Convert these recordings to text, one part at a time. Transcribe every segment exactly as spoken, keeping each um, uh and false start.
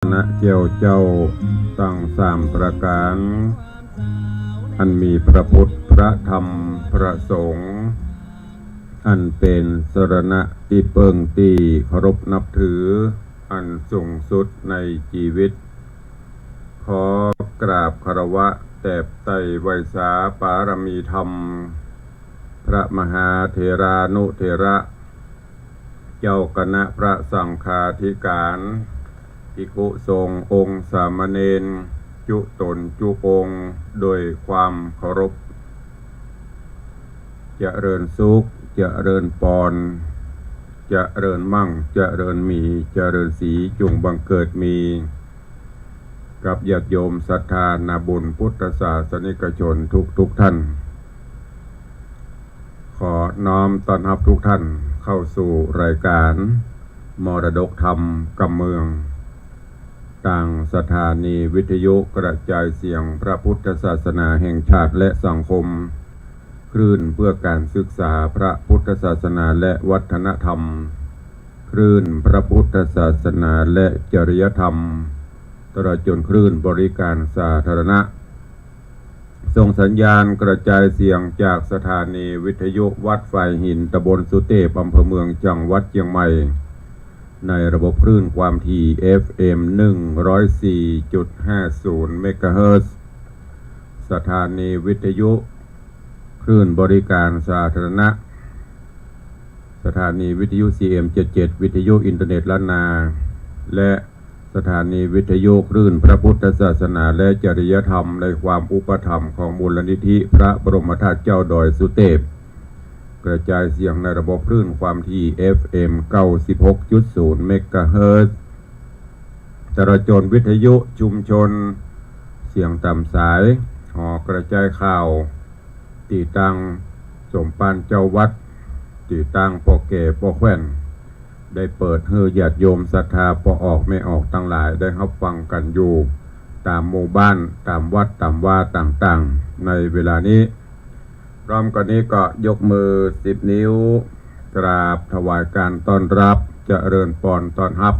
นะแก้วเจ้าตังสามประก๋าน อันมีพระพุทธ พระธรรม พระสงฆ์ อันเป๋นสรณะตี้เปิ้งตี้เคารพนับถือ อันสูงสุดในจีวิต ขอกราบคารวะแตบไต่ไหว้สาปารมีธรรม พระมหาเถรานุเถระ เจ้าคณะพระสังฆาธิก๋าน ภิกขุสงฆ์องค์สามเณร จุ๊ต๋นจุ๊องค์ โดยความเคารพ เจริญสุข เจริญปอน เจริญมั่ง เจริญมี เจริญศรี จุ่งบังเกิดมี กับญาติโยมศรัทธานาบุญพุทธศาสนิกชนทุกๆ ท่าน ขอน้อมต้อนฮับทุกท่านเข้าสู่รายก๋านมรดกธรรมกำเมือง ตางสถานีวิทยุกระจายเสียงพระพุทธศาสนาแห่งชาติและสังคม คลื่นเพื่อการศึกษาพระพุทธศาสนาและวัฒนธรรม คลื่นพระพุทธศาสนาและจริยธรรม ตลอดจ๋นคลื่นบริการสาธารณะ ส่งสัญญาณกระจายเสียงจากสถานีวิทยุวัดฝายหิน ตำบลสุเตพ อำเภอเมือง จังหวัดเจียงใหม่ ในระบบคลื่นความถี่ เอฟเอ็ม หนึ่งร้อยสี่จุดห้าศูนย์ เมกะเฮิรตซ์ สถานีวิทยุคลื่นบริการสาธารณะ สถานีวิทยุ ซีเอ็ม เจ็ดเจ็ด วิทยุอินเทอร์เน็ตล้านนา และสถานีวิทยุคลื่นพระพุทธศาสนาและจริยธรรมในความอุปถัมภ์ของมูลนิธิพระบรมธาตุเจ้าดอยสุเตพ กระจายเสียงในระบบคลื่นความถี่ เอฟเอ็ม เก้าสิบหกจุดศูนย์ เมกะเฮิรตซ์ ตลอดจ๋นวิทยุชุมชน เสียงต๋ามสาย หอกระจายข่าว ตี้ตางสมภารเจ้าวัด ตี้ตางป้อแก่ป้อแคว่น ได้เปิดหื้อญาติโยมศรัทธาป้อออกแม่ออกตังหลายได้ฮับฟังกั๋นอยู่ ต๋ามหมู่บ้าน ต๋ามวัด ต๋ามวาต่างๆ ในเวลานี้ พร้อมกั๋นนี้ก็ยกมือสิบนิ้ว กราบถวายการต้อนรับ เจริญปอนต้อนฮับ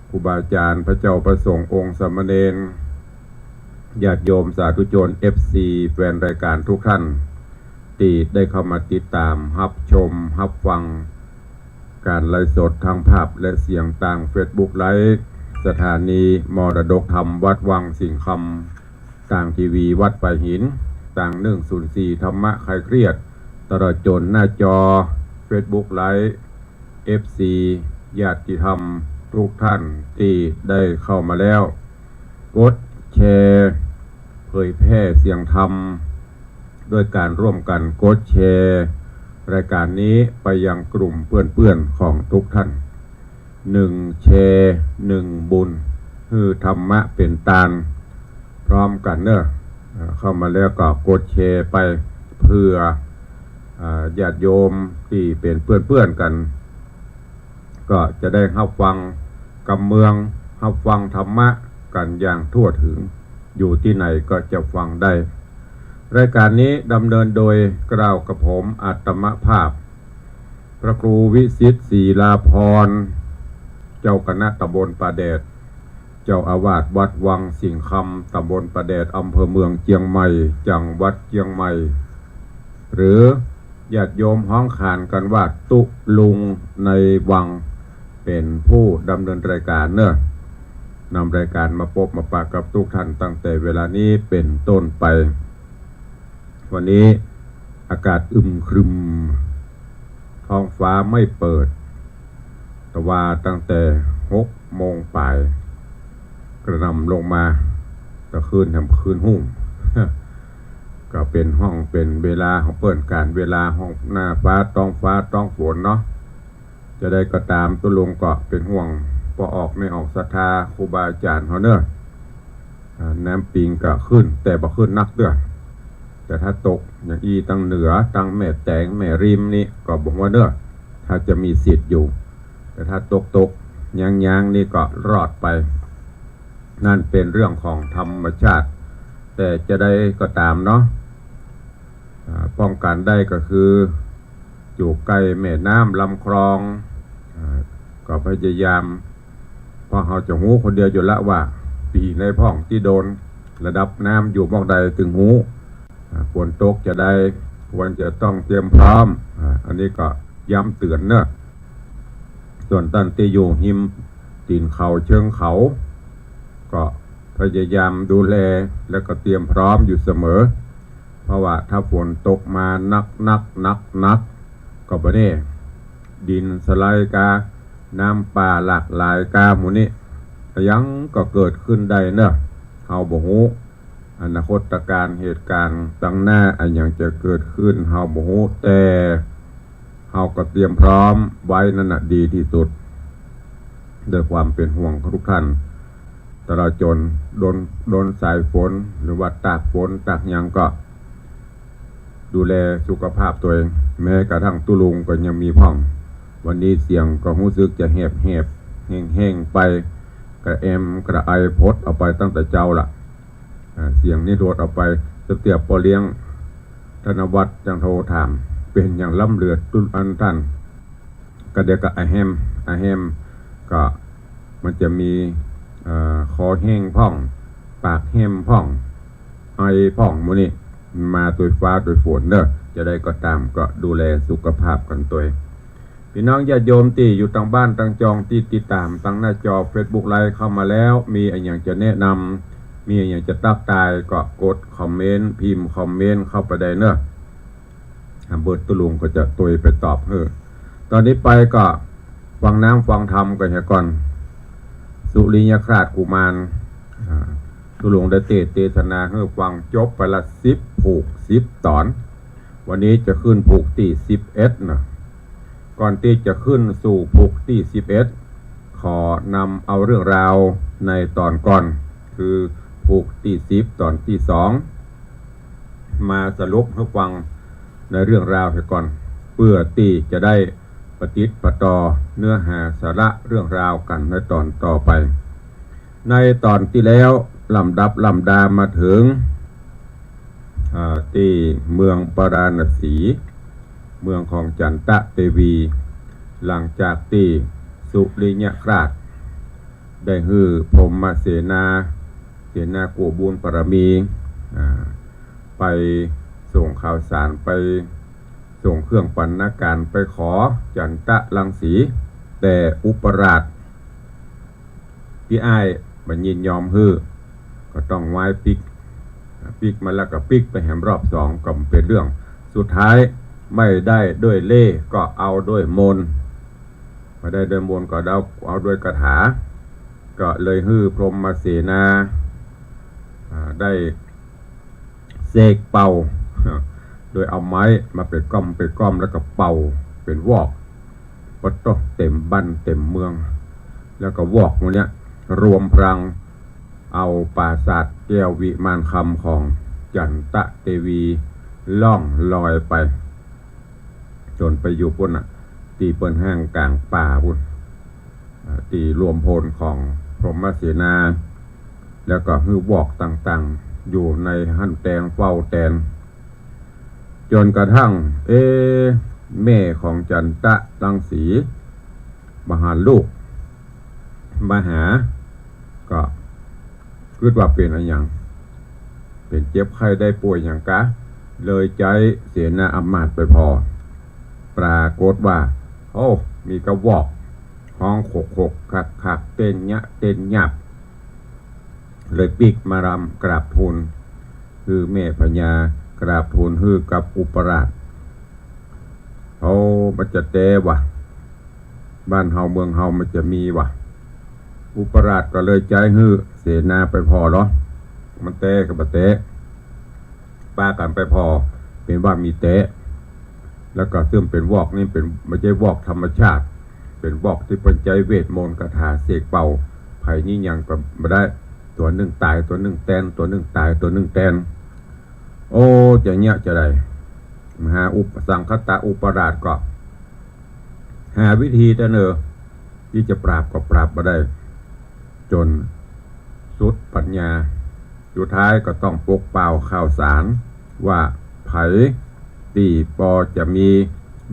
ครูบาอาจ๋ารย์ พระเจ้าพระสงฆ์องค์สามเณร ญาติโยมสาธุชน เอฟซี แฟนรายก๋านทุกท่าน ตี้ได้เข้ามาติดต๋ามฮับชมฮับฟัง ก๋านไลฟ์สดตางภาพและเสียงตางเฟซบุ๊กไลฟ์ สถานีมรดกธรรมวัดวังสิงห์คำ ตางทีวีวัดฝายหิน ตาง หนึ่งศูนย์สี่ ธรรมะคลายเครียด ตลอดจ๋นหน้าจอเฟซบุ๊กไลฟ์ เอฟซี ญาติธรรมทุกท่านตี้ได้เข้ามาแล้ว กดแชร์ เผยแพร่เสียงธรรม ด้วยก๋านร่วมกั๋นกดแชร์รายก๋านนี้ไปยังกลุ่มเปื้อนๆ ของทุกท่าน หนึ่งแชร์ หนึ่งบุญ หื้อธรรมะเป๋นตาน พร้อมกั๋นเนาะ เอ่อ เข้ามาแล้วก็กดแชร์ไป เผื่อ เอ่อ ญาติโยมตี้เป๋นเปื้อนๆ กั๋น ก็จะได้ฮับฟังกำเมือง ฮับฟังธรรมะกั๋นอย่างทั่วถึง อยู่ตี้ไหนก็จะฟังได้ รายก๋านนี้ดำเนินโดยเกล้ากระผมอาตมาภาพ พระครูวิสิทธิ์ ศรีลาภรณ์ เจ้าคณะตำบลป่าแดด เจ้าอาวาสวัดวังสิงห์คำ ตำบลป่าแดด อำเภอเมืองเจียงใหม่ จังหวัดเจียงใหม่ หรือญาติโยมฮ้องขานกั๋นว่าตุ๊ลุงในวัง เป๋นผู้ดำเนินรายก๋านเนาะ นำรายก๋านมาปบมาปะกับทุกท่านตั้งแต่เวลานี้เป๋นต้นไป วันนี้อากาศอึมครึม ท้องฟ้าไม่เปิด แต่ว่าตั้งแต่หกโมงป๋าย กระหน่ำลงมา ตะคืนแถมคืนฮุ่ง ก็เป๋นห้องเป๋นเวลาของเปิ้น ก๋านเวลาของหน้าฟ้า ต๊องฟ้า ต๊องฝนเนาะ จะใดก็ต๋าม ตุ๊ลุงก็เป๋นห่วงป้อออกแม่ออกศรัทธา ครูบาอาจ๋ารย์เฮาเนาะ อ่า น้ำปิงก็ขึ้น แต่บ่ขึ้นนักเตื้อ แต่ถ้าตกอย่างอี้ตางเหนือ ตางแม่แตง แม่ริมนี่ก็บ่ฮู้เนาะ ถ้าจะมีสิทธิ์อยู่ แต่ถ้าตกๆ ย้างๆ นี่ก็รอดไป นั่นเป๋นเรื่องของธรรมชาติ แต่จะใดก็ต๋ามเนาะ อ่า ป้องกั๋นได้ก็คือ อยู่ใก้แม่น้ำลำคลอง อ่า ก็พยายาม ราะเฮาจะฮู้คนเดียวอยู่ละว่า ปี๋ไหนพ่องตี้โดน ระดับน้ำอยู่หม่องใดตึงฮู้ อ่า ฝนตกจาใด ควรจะต้องเตรียมพร้อม อ่า อันนี้ก็ย้ำเตื๋อนเนาะ ส่วนต้านตี้อยู่ฮิมตี๋นเขาเชิงเขา ก็พยายามดูแล แล้วก็เตรียมพร้อมอยู่เสมอ เพราะว่าถ้าฝนตกมาหนักๆ หนักๆ ก็บ่แน่ ดินสไลด์กา น้ำป่าหลากหลายกา หมู่นี้ อะหยังก็เกิดขึ้นได้เนาะ เฮาบ่ฮู้ อนาคตการณ์เหตุการณ์ตังหน้าอะหยังจะเกิดขึ้น เฮาบ่ฮู้ แต่เฮาก็เตรียมพร้อมไว้นั่นน่ะดีตี้สุด ด้วยความเป๋นห่วงทุกท่าน ตลอดจ๋นโดน โดนสายฝน หรือว่าตากฝนตากหยังก็ ดูแลสุขภาพตั๋วเอง แม้กระทั่งตุ๊ลุงก็ยังมีพ่อง วันนี้เสียงก็ฮู้สึกจะแหบๆ แห้งๆ ไป กระแอมกระไอพดเอาไปตั้งแต่เจ๊าละ อ่า เสียงนี่โดดเอาไป เสียงเตี้ย ป้อเลี้ยงธนวัฒน์จังโทรถาม เป๋นหยังล้ำเหลือตุ๊ลุงอันตัน ก็เดี๋ยวก็อะแฮม อะแฮม ก็มันจะมี เอ่อ คอแห้งพ่อง ปากแฮมพ่อง ไอพ่อง หมู่นี้ มาตวยฟ้าตวยฝนเนาะ จะใดก็ต๋ามก็ดูแลสุขภาพกั๋นตวย ปี้น้องญาติโยมตี้อยู่ตังบ้านตังจองตี้ติดต๋ามตังหน้าจอเฟซบุ๊กไลฟ์เข้ามาแล้ว มีอะหยังจะแนะนำ มีอะหยังจะตักตายก็กดคอมเมนต์ พิมพ์คอมเมนต์เข้าไปได้เนาะ เปิ้นตุ๊ลุงก็จะตวยไปตอบหื้อ ต๋อนนี้ไปก็ฟังน้ำฟังธรรมกั๋นเหียก่อน สุริยคราสกุมาร อ่า ตุ๊ลุงได้เตสน์เตสนาหื้อฟังจบไปละสิบผูกสิบต๋อน วันนี้จะขึ้นผูกตี้สิบเอ็ดเนาะ ก่อนตี้จะขึ้นสู่ผูกตี้สิบเอ็ด ขอนำเอาเรื่องราวในต๋อนก่อน คือผูกตี้สิบต๋อนตี้สอง มาสรุปหื้อฟังในเรื่องราวเหียก่อน เปื้อตี้จะได้ปะติดปะต่อเนื้อหาสาระเรื่องราวกั๋นในต๋อนต่อไป ในต๋อนตี้แล้ว ลำดับลำดามาเถิง อ่า ตี้เมืองปาราณสี เมืองของจันตะเตวี หลังจากตี้สุริยคราสได้หื้อพรหมเสนา เสนากู้บุญปารมี อ่า ไปส่งข่าวสาร ไปส่งเครื่องบรรณาการ ไปขอจันตะรังสี แต่อุปราช ปี้อ้ายบ่ยินยอมหื้อ ก็ต้องไม้ปิ๊ก ปิ๊กมาแล้วก็ปิ๊กไปแหมรอบสอง ก็เป๋นเรื่อง สุดท้ายไม่ได้ด้วยเล่ห์ก็เอาด้วยมนต์ ไม่ได้ด้วยมนต์ก็เอา เอาด้วยคาถา ก็เลยหื้อพรหมเสนา อ่า ได้ เสกเป่า โดยเอาไม้มาเป๋นก้อมเป๋นก้อม แล้วก็เป่าเป๋นวอก ปะโต๊ะ เต๋มบ้านเต๋มเมือง แล้วก็วอกหมู่เนี้ยรวมพลังเอาปราสาทแก้ววิมานคำของจันตะเตวีล่องลอยไป จ๋นไปอยู่ปู๊นน่ะ ตี้เปิ้นฮ้างก๋างป่าปู๊น อ่า ตี้รวมพลของพรหมเสนา แล้วก็หื้อวอกต่างๆ อยู่ในหั้นแตงเฝ้าแตน จ๋นกระทั่ง เอ๊ะ แม่ของจันตะรังสี บ่หันลูกมาหา ก็กึ๊ดว่าเป๋นอะหยัง เป๋นเจ็บไข้ได้ป่วยหยังกา เลยใจ๊เสนาอำมาตย์ไปผ่อ ปรากฏว่า โอ้ มีกระวอก ฮ้องขกๆ คักๆ เต้นเยียะเต้นหยาบ เลยปิ๊กมารำกราบทูล หื้อแม่พญา กราบทูลหื้อกับอุปราช โอ้ มันจะแต๊วะ บ้านเฮาเมืองเฮามันจะมีวะ อุปราชก็เลยใจ๊หื้อเสนาไปผ่อลอ มันแต๊ก็บ่แต๊ ปากั๋นไปผ่อ เป๋นว่ามีแต๊ แล้วก็ซึ่งเป๋นวอกนี่เป๋น บ่ใจ้วอกธรรมชาติ เป๋นวอกตี้เปิ้นใจ๊เวทมนต์คาถาเสกเป่า ใผนี่หยังก็บ่ได้ ตั๋วนึ่งต๋ายตั๋วนึ่งแตน ตั๋วนึ่งต๋ายตั๋วนึ่งแตน โอ้ จะเยียะจะใด มหาอุป สังคตะอุปราชก็ หาวิธีเต๊อะเน่อ ตี้จะปราบก็ปราบบ่ได้ จ๋นสุดปัญญา สุดท้ายก็ต้องปกป่าวข่าวสารว่า ใผตี้ปอจะมี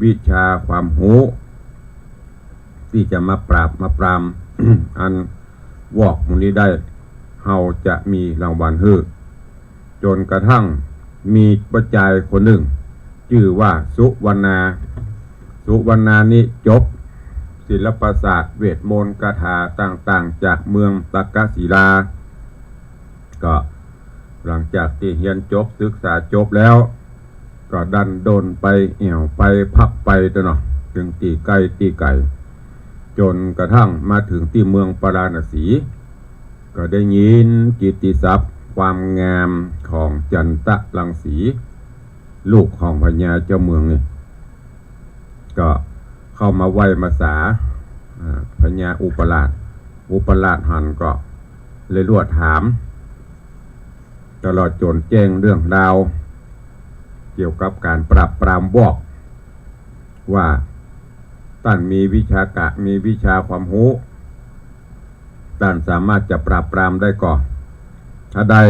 วิชาความฮู้ ตี้จะมาปราบมาปราม อัน วอกหมู่นี้ได้ เฮาจะมีรางวัลหื้อ จ๋นกระทั่งมีป้อจายคนนึ่ง จื้อว่าสุวรรณา สุวรรณานี้จบศิลปศาสตร์ เวทมนต์คาถาต่างๆ จากเมืองตักกศิลา ก็หลังจากตี้เฮียนจบ ศึกษาจบแล้ว ก็ดันด้นไปแอ่วไปพักไปตั๊วเนาะ เถิงตี้ใก้ตี้ไก๋ จ๋นกระทั่งมาเถิงตี้เมืองปาราณสี ก็ได้ยินกิตติศัพท์ความงามของจันตะรังสี ลูกของพญาเจ้าเมืองนี่ ก็เข้ามาไหว้มาสา อ่า พญาอุปราช อุปราชหันก็เลยลวดถาม ตลอดจ๋นแจ้งเรื่องราว เกี่ยวกับก๋านปราบปรามวอก ว่าต้านมีวิชาก๋ะ มีวิชาความฮู้ ต้านสามารถจะปราบปรามได้ก่อ ถ้าได้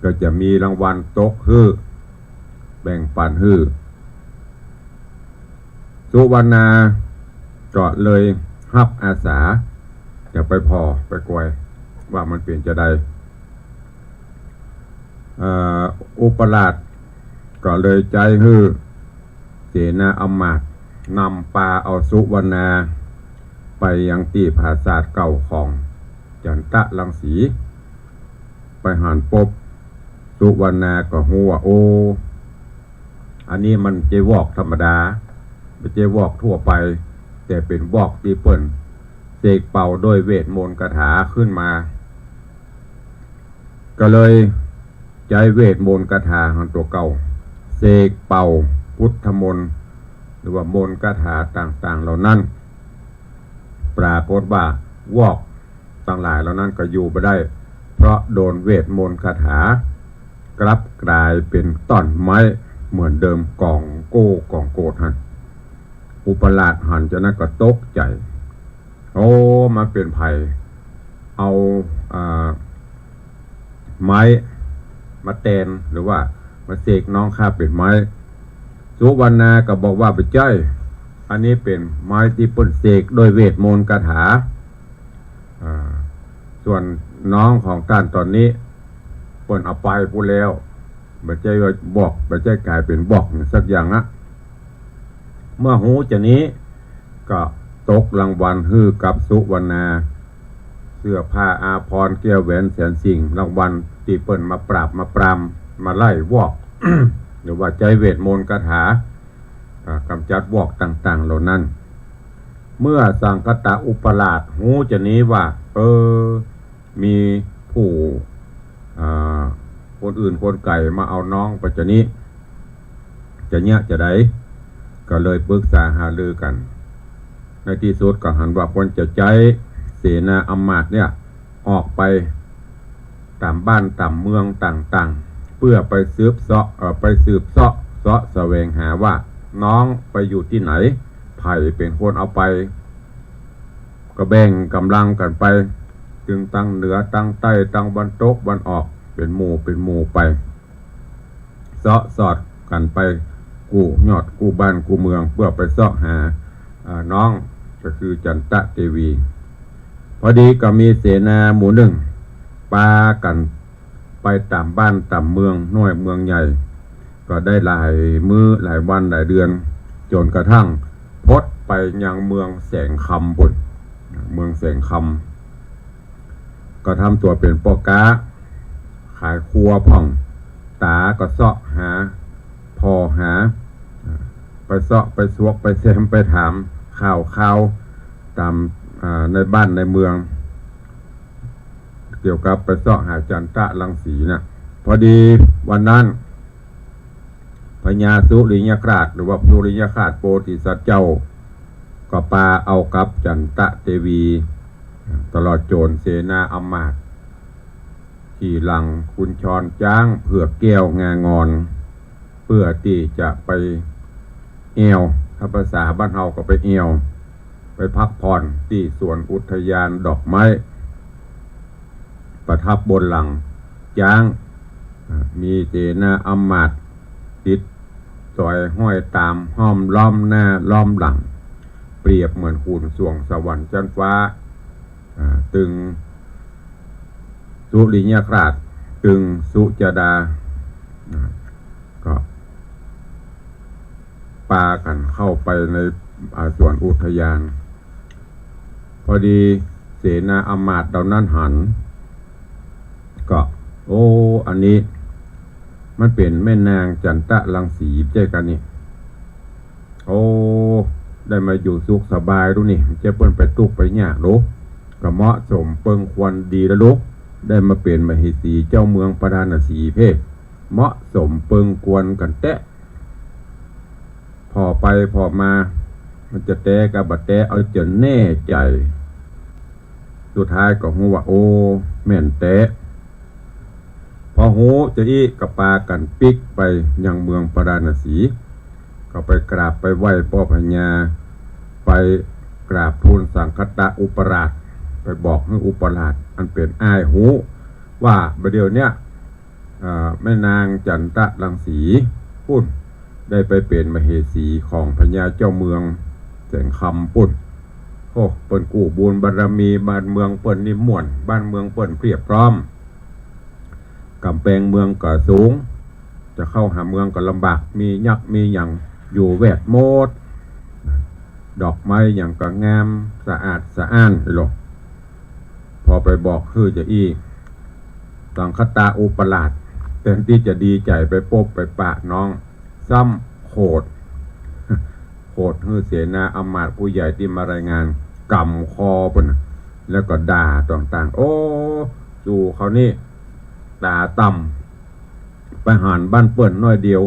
ก็จะมีรางวัลตกหื้อ แบ่งปันหื้อ สุวรรณาก็เลยฮับอาสา จะไปผ่อไปกวย ว่ามันเป๋นจาใด เอ่อ อุปราชก็เลยใจ๊หื้อเสนาอำมาตย์นำปาเอาสุวรรณาไปยังตี้ผาสาทเก่าของจันตะรังสี ไปหันปบสุวรรณาก็ฮู้ว่า โอ้ อันนี้มันบ่ใจ้วอกธรรมดา บ่ใจ้วอกทั่วไป แต่เป๋นวอกตี้เปิ้นเสกเป่าโดยเวทมนต์คาถาขึ้นมา ก็เลยใจ๊เวทมนต์คาถาหันตั๋วเก่า เสกเป่าพุทธมนต์ หรือว่ามนต์คาถาต่างๆ เหล่านั้น ปรากฏว่าวอกตังหลายเหล่านั้นก็อยู่บ่ได้ เพราะโดนเวทมนต์คาถา กลับก๋ายเป๋นต้อนไม้เหมือนเดิม ก๋องโก้ก๋องโกดหั้น อุปราชหันจานั้นก็ตกใจ๋ โอ้ มันเป๋นใผ เอา อ่า ไม้มาแตน หรือว่ามาเสกน้องข้าเป๋นไม้ สุวรรณาก็บอกว่าบ่ใจ้ อันนี้เป๋นไม้ตี้เปิ้นเสกโดยเวทมนต์คาถา อ่า ส่วนน้องของต้านต๋อนนี้ เปิ้นเอาไปปู้นแล้ว บ่ใจ้ว่าบวก บ่ใจ้ก๋ายเป๋นบวกสักอย่างอะ เมื่อฮู้จานี้ ก็ตกรางวัลหื้อกับสุวรรณา เสื้อผ้าอาภรณ์แก้วแหวนแสนสิ่ง รางวัลตี้เปิ้นมาปราบมาปราม มาไล่วอก หรือว่าใจ๊เวทมนต์คาถา อ่า ก๋ำจัดวอกต่างๆ เหล่านั้น เมื่อสังคตะอุปราชฮู้จานี้ว่า เออ มีผู้ อ่า คนอื่นคนไก๋มาเอาน้องไปจานี้ จะเยียะจาใด ก็เลยปรึกษาหารือกั๋น ในตี้สุดก็หันว่าควรจะใจ๊เสนาอำมาตย์เนี่ย ออกไปต๋ามบ้านต๋ามเมืองต่างๆ เปื้อไปสืบเซาะ เอ่อ ไปสืบเซาะ เซาะแสวงหาว่าน้องไปอยู่ตี้ไหน ใผเป๋นคนเอาไป ก็แบ่งก๋ำลังกั๋นไป ตึงตางเหนือตางใต้ตางวันตกวันออก เป๋นหมู่เป๋นหมู่ไป เซาะสอดกั๋นไปกู้ยอดกู้บ้านกู้เมือง เปื้อไปเซาะหา อ่า น้องก็คือจันตะเตวี พอดีก็มีเสนาหมู่นึ่งปากั๋นไปต๋ามบ้านต๋ามเมืองน้อยเมืองใหญ่ ก็ได้หลายมื้อหลายวันหลายเดือน จ๋นกระทั่งพดไปยังเมืองแสงคำปู้น เมืองแสงคำ ก็ทำตั๋วเป๋นป้อก๊า ขายครัวพ่อง ต๋าก็เซาะหา ผ่อหา ไปเซาะไปซวกไปแซมไปถามข่าวคราวต๋าม อ่า ในบ้านในเมือง เกี่ยวกับไปเซาะหาจันตะรังสีน่ะ พอดีวันนั้น พญาสุริยคราส หรือว่าสุริยคราสโพธิสัตว์เจ้า ก็ปาเอากับจันตะเตวี ตลอดจ๋นเสนาอำมาตย์ ขี่หลังขุนชอนจ๊างเผือกแก้วงางอน เปื้อตี้จะไปแอ่ว ถ้าภาษาบ้านเฮาก็ไปแอ่ว ไปพักผ่อนตี้สวนอุทยานดอกไม้ ประทับบนหลังจ๊าง อ่า มีเสนาอำมาตย์ติดสอยห้อยต๋ามห้อมล้อมหน้าล้อมหลัง เปรียบเหมือนขุนสวงสวรรค์ชั้นฟ้า อ่า ตึง สุริยคราสจึงสุจดา อ่า ก็ปากั๋นเข้าไปใน อ่า สวนอุทยาน พอดีเสนาอำมาตย์เหล่านั้นหัน ก็ โอ้ อันนี้มันเป๋นแม่นางจันตะรังสีใจ้กานี่ โอ้ ได้มาอยู่สุขสบายลูกนี่ จะเปิ้นไปตุ๊กข์ไปยากลูก ก็เหมาะสมเปิงควรดีแล้วลูก ได้มาเป๋นมเหสีเจ้าเมืองพาราณสีเพ่ เหมาะสมเปิงควรกั๋นแต๊ ผ่อไปผ่อมา มันจะแต๊กับบ่แต๊ เอาจ๋นแน่ใจ๋ สุดท้ายก็ฮู้ว่า โอ้ แม่นแต๊ พอฮู้จะอี้ก็ปากั๋นปิ๊กไปยังเมืองพาราณสี ก็ไปกราบไปไหว้ป้อพญา ไปกราบทูลสังคตะอุปราช ไปบอกหื้ออุปราชอันเป๋นอ้ายฮู้ว่าบ่าเดี่ยวเนี้ย อ่า แม่นางจันตะรังสีปุ้น ได้ไปเป๋นมเหสีของพญาเจ้าเมืองแสงคำปุ้น โอ้ เปิ้นกู้บุญบารมี บ้านเมืองเปิ้นนี่ม่วน บ้านเมืองเปิ้นเพียบพร้อม ก๋ำแปงเมืองก็สูง จะเข้าหาเมืองก็ลำบาก มียักษ์มีหยังอยู่แวดหมด ดอกไม้หยังก็งามสะอาดสะอ้านเลย พอไปบอกหื้อจะอี้ สังคตะอุปราช แตนตี้จะดีใจ๋ไปปบไปปะน้อง ซ้ำโขด โขดหื้อเสนาอำมาตย์ผู้ใหญ่ตี้มารายงาน ก๋ำคอปุ้นน่ะ แล้วก็ด่าต่างๆ โอ้ สูเขานี่ต๋าต่ำ ไปหันบ้านเปิ้นน้อยเดียว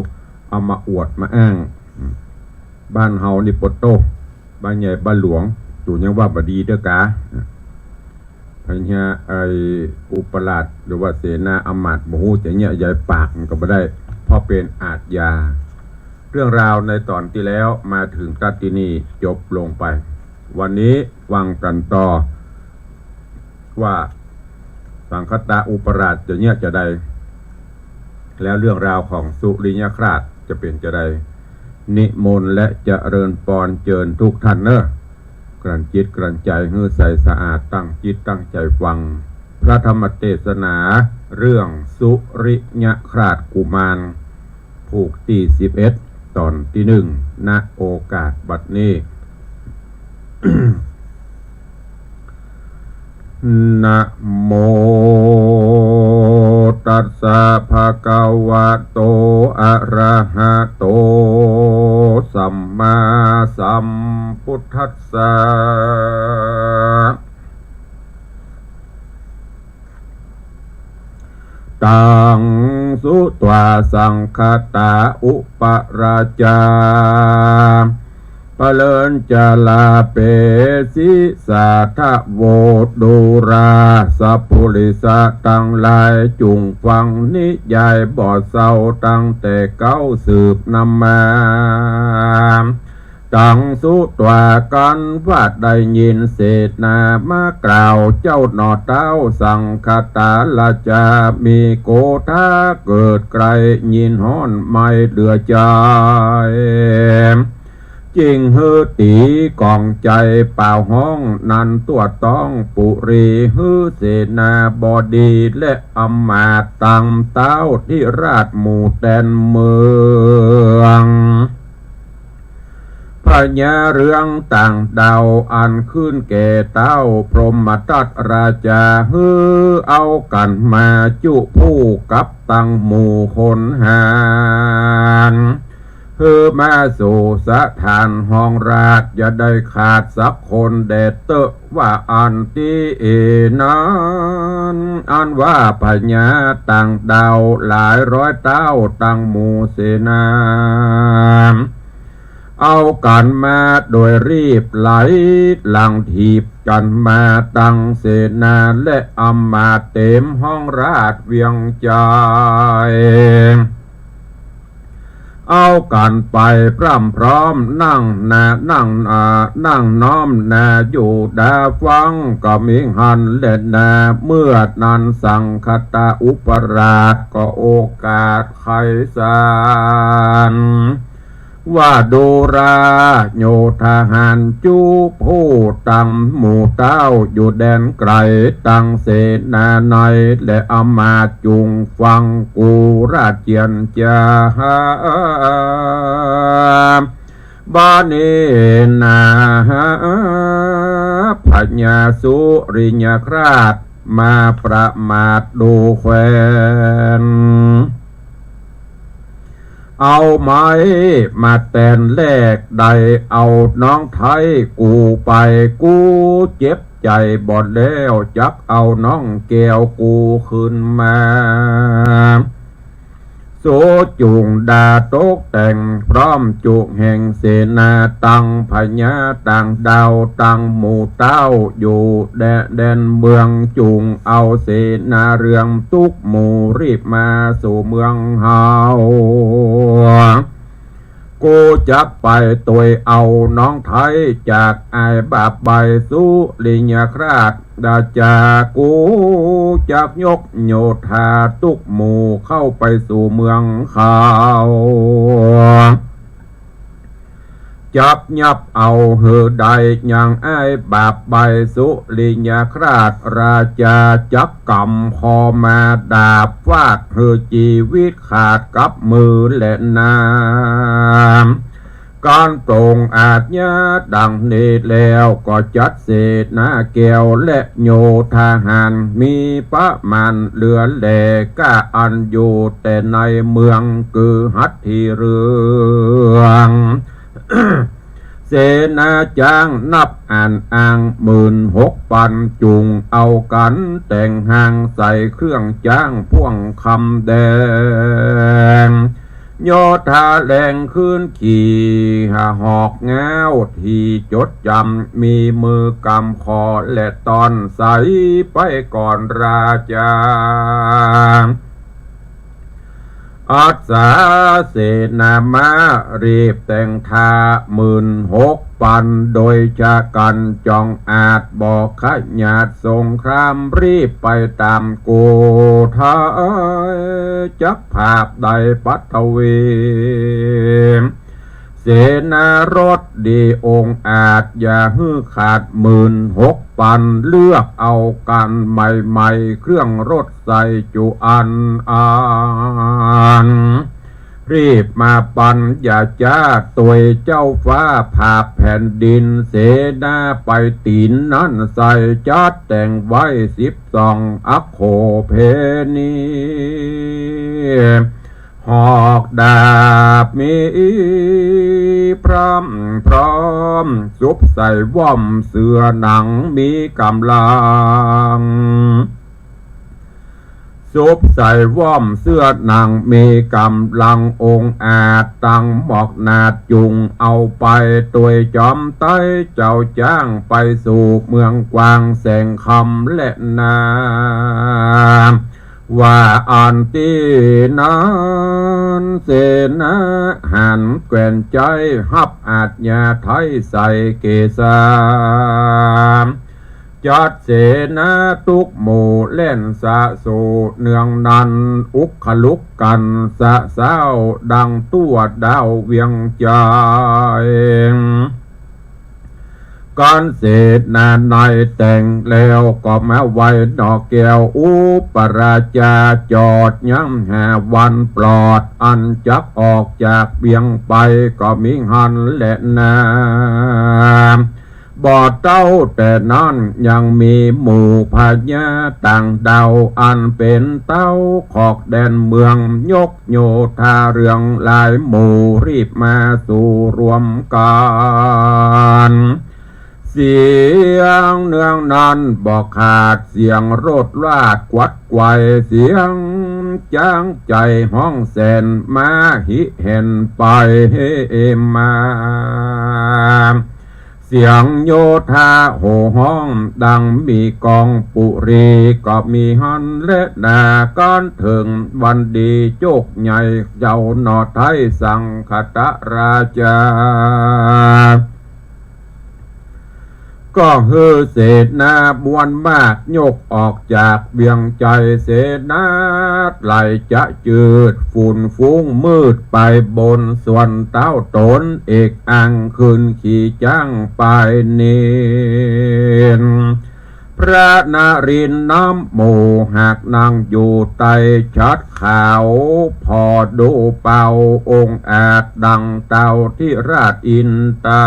เอามาอวดมาอ้าง บ้านเฮานี่ปะโต้ บ้านใหญ่บ้านหลวง ตูยังว่าบ่ดีเตื้อกา พญา ไอ้อุปราชหรือว่าเสนาอำมาตย์บ่ฮู้จะเยียะใยปากมันก็บ่ได้ เพราะเป๋นอาชญา เรื่องราวในต๋อนตี้แล้วมาเถิงตั๊ดตี้นี่จบลงไป วันนี้ฟังกั๋นต่อ ว่าสังคตะอุปราชจะเยียะจาใด แล้วเรื่องราวของสุริยคราสจะเป๋นจาใด นิมนต์และเจริญปอนเจิญทุกท่านเน่อ กลั่นจิตกลั่นใจ๋หื้อใสสะอาด ตั้งจิตตั้งใจ๋ฟัง พระธรรมเตสนาเรื่องสุริยคราสกุมาร ผูกตี้สิบเอ็ด ต๋อนตี้หนึ่ง ณ โอกาสบัดนี้ นะโมตัสสะ ภะคะวะโต อะระหะโต สัมมาสัมพุทธัสสะ ตัง สุตวา สังคตา อุปราจา ปะเลินจาลาเปสิสาทะโว ดูราสะปุริสะตังหลาย จุ่งฟังนิยายบ่เซา ตั้งแต่เก๊าสืบนำมา ตัง สุตวา กันว่าได้ยินเสนามากล่าว เจ้าหน่อเต๊าสังคตาราจา มีโกธาเกิดใคร่ ยินฮ้อนไหม้เหลือใจ๋ จึงหื้อตี๋ก๋องใจ๋ ป่าวฮ้องนันทั่วต๊องปุรี หื้อเสนาบดีและอำมาตย์ตัง เต๊าธิราชหมู่แตนเมือง พญาเรืองต่างดาวอันขึ้นแก่เต๊าพรหมทัตราจา หื้อเอากั๋นมาจุผู้กับตังหมู่คนหาญ หื้อมาสู่สถานห้องราช อย่าได้ขาดสักคนแด่เต๊อะ ว่าอันตี้เอนั้น อันว่าพญาต่างดาวหลายร้อยเต๊าตังหมู่เสนา เอากั๋นมาโดยรีบไหลหลังถีบกั๋นมาตังเสนาและอำมาตย์เต็มห้องราชเวียงใจ๋ เอากั๋นไปพร่ำพร้อมนั่งหน้า นั่ง อ่า นั่งน้อมหน้าอยู่ดาฟังกะมิงหั้นแลนา เมื่อนั้นสังคตาอุปราชก็โอกาสไขสาร ว่าดูราโยธาหารจุผู้ตังหมู่เต้าอยู่แดนไก๋ตังเสนาใน และอำมาตย์จุ่งฟังกูราเจียรจา บ่านี้นา พญาสุริยคราชมาประมาทดูแควน เอาไม้มาแตนแลกได้เอาน้องไท้กูไป กูเจ็บใจ๋บ่แล้ว จักเอาน้องแก้วกูคืนมา สูจุ่งดาตกแต่งพร้อมจุแห่งเสนา ตังพญาต่างดาวตังหมู่เต้าอยู่แดน แดนเมือง จุ่งเอาเสนาเรืองตุ๊กหมู่รีบมาสู่เมืองเฮา กูจักไปตวยเอาน้องไท้จากอ้ายบาปใบ้สุริยคราช ดาจา กูจักยกโยธาตุ๊กหมู่เข้าไปสู่เมืองเขา จักยับเอาหื้อได้ยังอ้ายบาปใบ้สุริยคราช ราจาจักกำคอมาดาบฟาดหื้อจีวิตขาดกับมือและนาม ก๋านปรงอาชญาดังนี้แล้ว ก็จัดเสนาแก้วและโยธาหารมีประมาณเหลือแล ก้าอันอยู่แต่ในเมืองคือหัตถีเรือง เสนาจ๊างนับอันอังหมื่นหกปัน จุ่งเอากั๋นแต่งฮางใส่เครื่องจ๊างพ่วงคำแดง โยธาแรงขึ้นขี่หอกง้าวที่จดจ๋ำ มีมือกำคอและต้อนใสไปก่อนราจา อัสสาเสนามารีบแต่งท่าหมื่นหกปัน โดยจะกั๋นจองอาจบ่ขยาดสงคราม รีบไปต๋ามโกไท้ จักผาบได้ปัทวี เสนารสดีองอาจ อย่าหื้อขาดหมื่นหกปัน เลือกเอากั๋นใหม่ๆ เครื่องรสใส่จุอันอัน รีบมาปัน อย่าจ๊าตวยเจ้าฟ้าผาบแผ่นดิน เสนาไปตี๋นนั้นใส่ จัดแต่งไว้สิบสองอัคโขเพณี หอกดาบมีพร่ำพร้อม สุบใส่ว่อมเสื้อหนังมีก๋ำลัง สุบใส่ว่อมเสื้อหนังมีก๋ำลังองอาจ ตังหมอกหนาดจุ่งเอาไปตวยจอมไต๊เจ้าจ๊างไปสู่เมืองกวางแสงคำและนาม ว่าอันตี้นั้นเสนาหารแควนใจ๊ฮับอาชญาไท้ใส่เกศา จัดเสนาตุ๊กหมู่แล่นสะสู่เนืองนั้น อุกขลุกกั๋นสะเซ้าดังตั้วดาวเวียงจันทน์ ก๋านเสนาในแต่งแล้วก็มาไหว้หน่อแก้วอุปราชา จอดยังหาวันปลอด อันจักออกจากเวียงไปก็มีหั้นแลนา บ่เต้าแต่นั้นยังมีหมู่พญาต่างดาว อันเป๋นเต้าขอกแดนเมือง ยกโยธาเรืองหลายหมู่ รีบมาสู่รวมกั๋น เสียงเนืองนั้นบ่ขาด เสียงโรดราดกวัดไกว เสียงจ๊างใจ๋ฮ้องแสน ม้าหิแห่นไปมา เสียงโยธาโห่ฮ้องดังมีกองปุรี ก็มีหั้นแลนา ก๋านเถิงวันดีโจคใหญ่ เจ้าหน่อไท้สังคตราชา ก็หื้อเสนามวลมากยกออกจากเวียงชัยเสนาไล่จะจืดฝุ่นฟุ้งมืดไปบนส่วนเต๊าต๋น เอกอังขึ้นขี่จ๊างไปเนน พระนรินทร์นำหมู่หากนั่งอยู่ใต้ฉัตรขาว ผ่อดูเป่าองอาจดังเต่าธิราชอินตา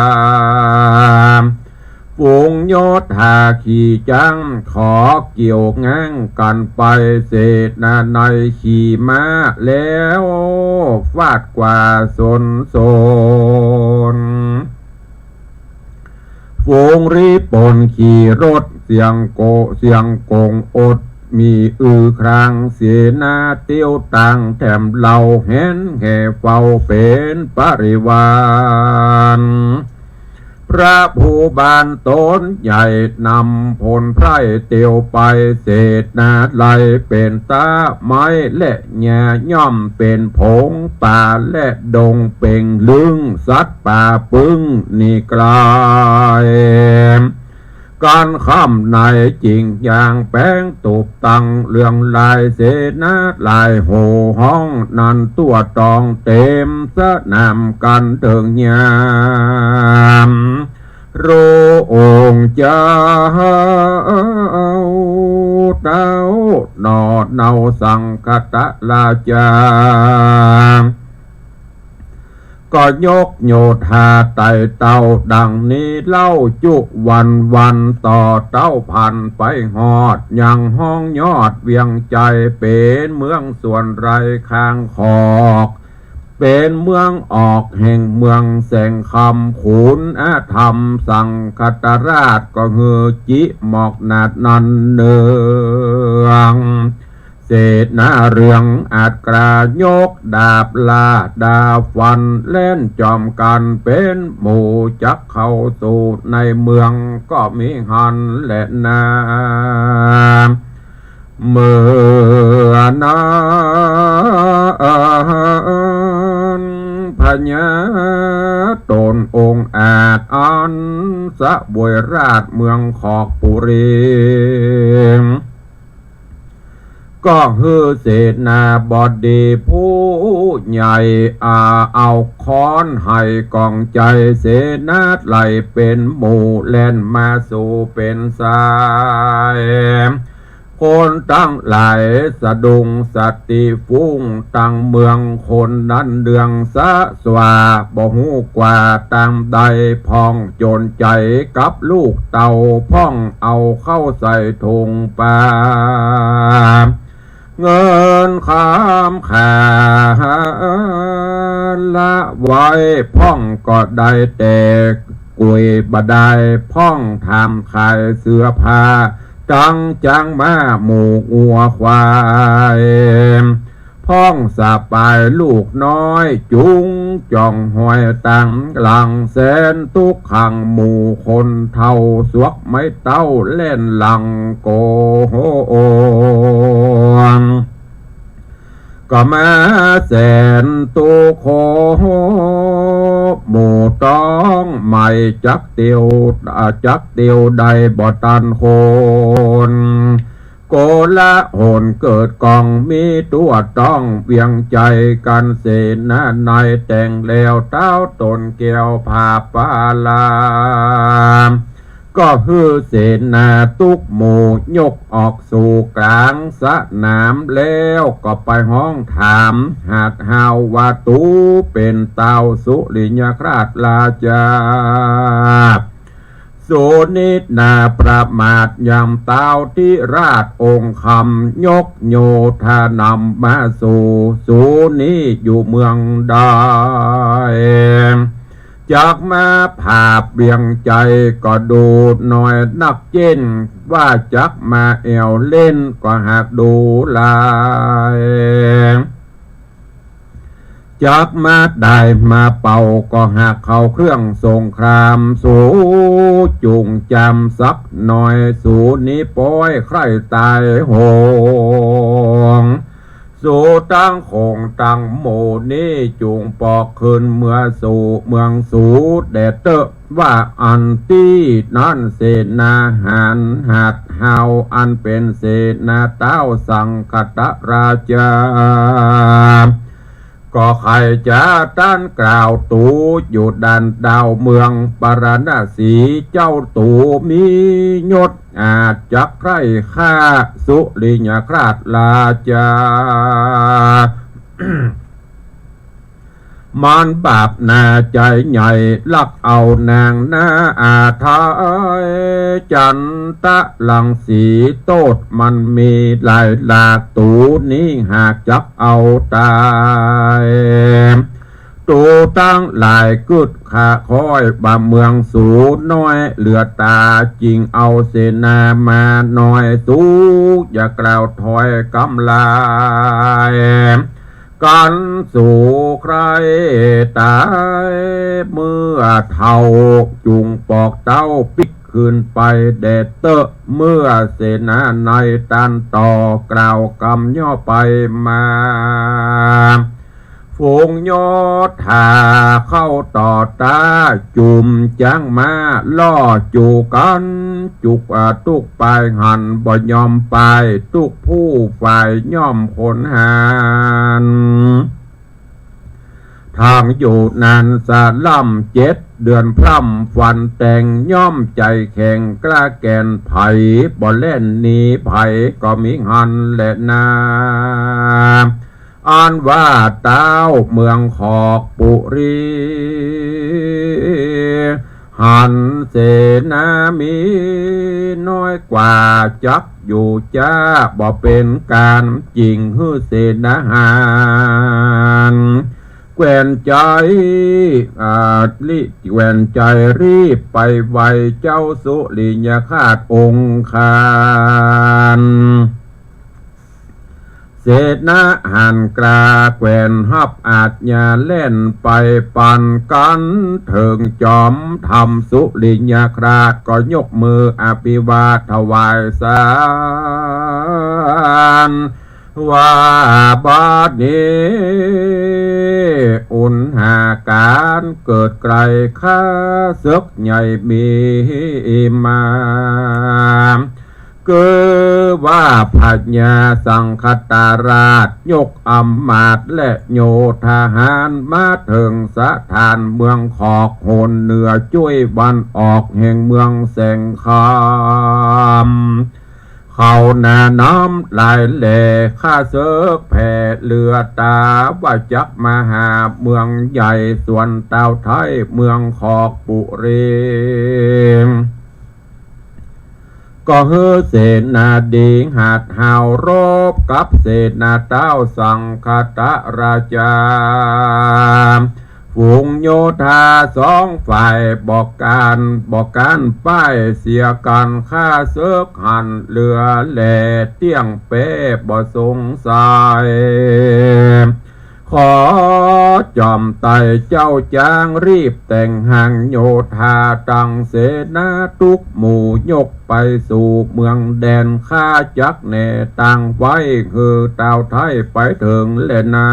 ฝูงโยธาขี่จ๊างขอเกี่ยวง้างกั๋นไป เสนาในขี่ม้าแล้วฟาดกว่าสนสน ฝูงริปนขี่รถเสียงโกเสียงกงอด มีอือครางเสนาเตียวตางแถมเหล่าแหนแห่เฝ้าเป๋นปริวาร พระภูบาลต๋นใหญ่นำพลไพร่เตียวไป เสนาไล่เป๋นต๊าไม้และแง่ย่อมเป๋นผงป่าและดงเป่งลึงสัตว์ป่าปึ้งหนีไกล ก๋านค่ำในจิ่งยางแป๋งตูบตังเรืองลายเสนาหลายโห่ฮ้องนั้นทั่วตองเต๋มสนามกั๋นเถิงยาม พระองค์เจ้า เต้าหน่อเนาสังคตราชา ก็ยกโยธาไต่เต้าดังนี้เล่าจุวันวัน ต่อเต้าพันไปฮอดยังห้องยอดเวียงชัย เป๋นเมืองส่วนไร่ข้างขอก เป๋นเมืองออกแห่งเมืองแสงคำ ขุนอาธรรมสังคตราชก็หื้อจิหมอกหนาดนันเนือง เสนาเรืองอาจกล้ายกดาบลาดาฟัน แล่นจอมกั๋นเป๋นหมู่จักเข้าสู่ในเมืองก็มีหั้นแลนา เมื่อนั้นพญาต๋นองอาจอันเสวยราชเมืองขอกปุรี ก็หื้อเสนาบดีผู้ใหญ่ อา เอาค้อนไห้กองใจ๋ เสนาไล่เป๋นหมู่แล่นมาสู่เป๋นสาย คนตังหลายสะดุ้งสติฟุ้งตังเมือง คนนั้นเดืองสะสว่า บ่ฮู้กว่าตางใด พ่องจ๋นใจ๋กับลูกเต้า พ่องเอาเข้าใส่ถุงปา เงินคำขาละไว้ พ่องก็ได้แต่กุยบ่ดาย พ่องทำขายเสื้อผ้า ตังจ๊างม้าหมูงัวควาย พ่องสะปายลูกน้อย จุงจ่องห้อยตังหลัง แสนตุ๊กขังหมู่คนเฒ่า สวกไม้เต๊าแล่นหลังโก ก็มาแสนตุ๊กโข หมู่ต้องใหม่จักเตียว อ่า จักเตียวได้บ่ตันคน โกลาหลเกิดกองมีทั่วต้อง เวียงชัยกั๋นเสนาในแต่งแล้ว เต้าต๋นแก้วผาปาลา ก็หื้อเสนาตุ๊กหมู่ยกออกสู่ก๋างสนาม แล้วก็ไปฮ้องถามหาดฮาวว่า ตูเป๋นเต้าสุริยคราชราชา สูนินาประมาทยำเต้าธิราชองค์คำ ยกโยธานำมาสู่ สูนิอยู่เมืองใด จักมาผาบเวียงชัยก็ดูน้อยนักเจ้น ว่าจักมาแอ่วเล่นก็หากดูหลาย จักมาได้มาเป่าก็หากเข้าเครื่องสงคราม สูจุ่งจำสักหน่อย สูนี้ป้อยใคร่ต๋ายโหง สู ตังโขงตังหมู่นี้จุ่งปอกคืนเมืองสู่ เมืองสูแด่เต๊อะ ว่าอั้น ตี้นั้นเสนาหารหาดเฮาอันเป๋นเสนาต้าวสังคตราจา ก็ใค่จะต้านกล่าวตูอยู่ด้านดาวเมืองปาราณสี เจ้าตูมียศอาจจักใคร่ฆ่าสุริยคราชราจา มันบาปหนาใจ๋ใหญ่ลักเอานางนาอาไทย จันตะรังสี โต้ษมันมีหลายหลาก ตูนี้หากจักเอาต๋าย ตูตังหลายกึ๊ดข้าค่อยบ่าเมืองสูน้อยเหลือต๋า จึงเอาเสนามาน้อย สูอย่ากล่าวถอยกำลาย กั๋นสู่ใคร่ต๋าย เมื่อเฒ่าจุ่งปอกเต้าปิ๊กคืนไปแด่เต๊อะ เมื่อเสนาในตันต่อกล่าวกำย่อไปมา ฝูงโยธาเข้าต่อต้า จุ่มจ๊างม้าล่อจู๋กั๋น จุก อ่า ตุ๊กปายหันบ่ยอมไป ตุ๊กผู้ฝ่ายย่อมขนหาร ทางอยู่นานสะล่ำเจ็ดเดือนพร่ำฟันแต่ง ย่อมใจ๋แข็งกล้าแก่น ใผบ่แล่นหนีใผก็มิหันแลนา อันว่าต้าวเมืองขอกปุรี หันเสนามีน้อยกว่าจักอยู่จ๊า บ่เป๋นก๋านจิ่งหื้อเสนาหาร แควนใจ๋ อ่า ลิ แควนใจ๋รีบไปไหว้เจ้าสุริยคราชองคาร เสนาหารกล้าแควนฮับอาจญาแล่นไปปันกั๋น เถิงจ๋อมธรรมสุริยคราชก็ยกมืออภิวาทถวายสาร ว่าบัดนี้อุณหาก๋านเกิดใกล้ ข้าเสิกใหญ่มีมา คือว่าพญาสังคตราชยกอำมาตย์และโยธาหารมาเถิงสถานเมืองขอก โหนเหนือจ้วยวันออกแห่งเมืองแสงคำ เขานาน้ำลายแหล่ ข้าเสิกแผ่เหลือต๋า ว่าจักมาหาเมืองใหญ่ส่วนต้าวไท้เมืองขอกปุรี ก็หื้อเสนาดีหาดฮาวรบกับเสนาต้าวสังคตราจา ฝูงโยธาสองฝ่ายบ่ก๊าน บ่ก๊านป้ายเสียกั๋น ข้าเสิกหันเหลือแหล่ เตี้ยงแป๊บ่สงสัย ขอจ๋อมไต่เจ้าจ๊างรีบแต่งหางโยธา ตั้งเสนาตุ๊กหมู่ยกไปสู่เมืองแดน ข้าจักแหน่ตั้งไว้หื้อต้าวไท้ไปเถิงแลนา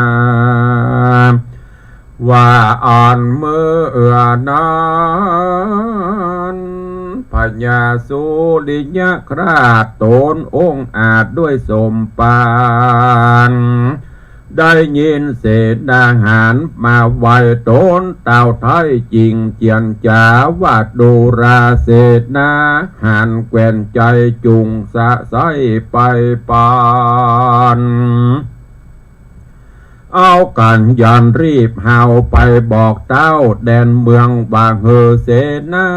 ว่าอั้นเมื่อนั้น พญาสุริยคราชต๋นองอาจด้วยสมภาร ได้ยินเสนาหารมาไหว้ต๋น ต้าวไท้จึงเจียรจ๋าว่า ดูราเสนาหารแควนใจ๋จุ่งสะใสไปปัน เอากั๋นหยันรีบฮาวไปบอกต้าวแดนเมืองว่า หื้อเสนา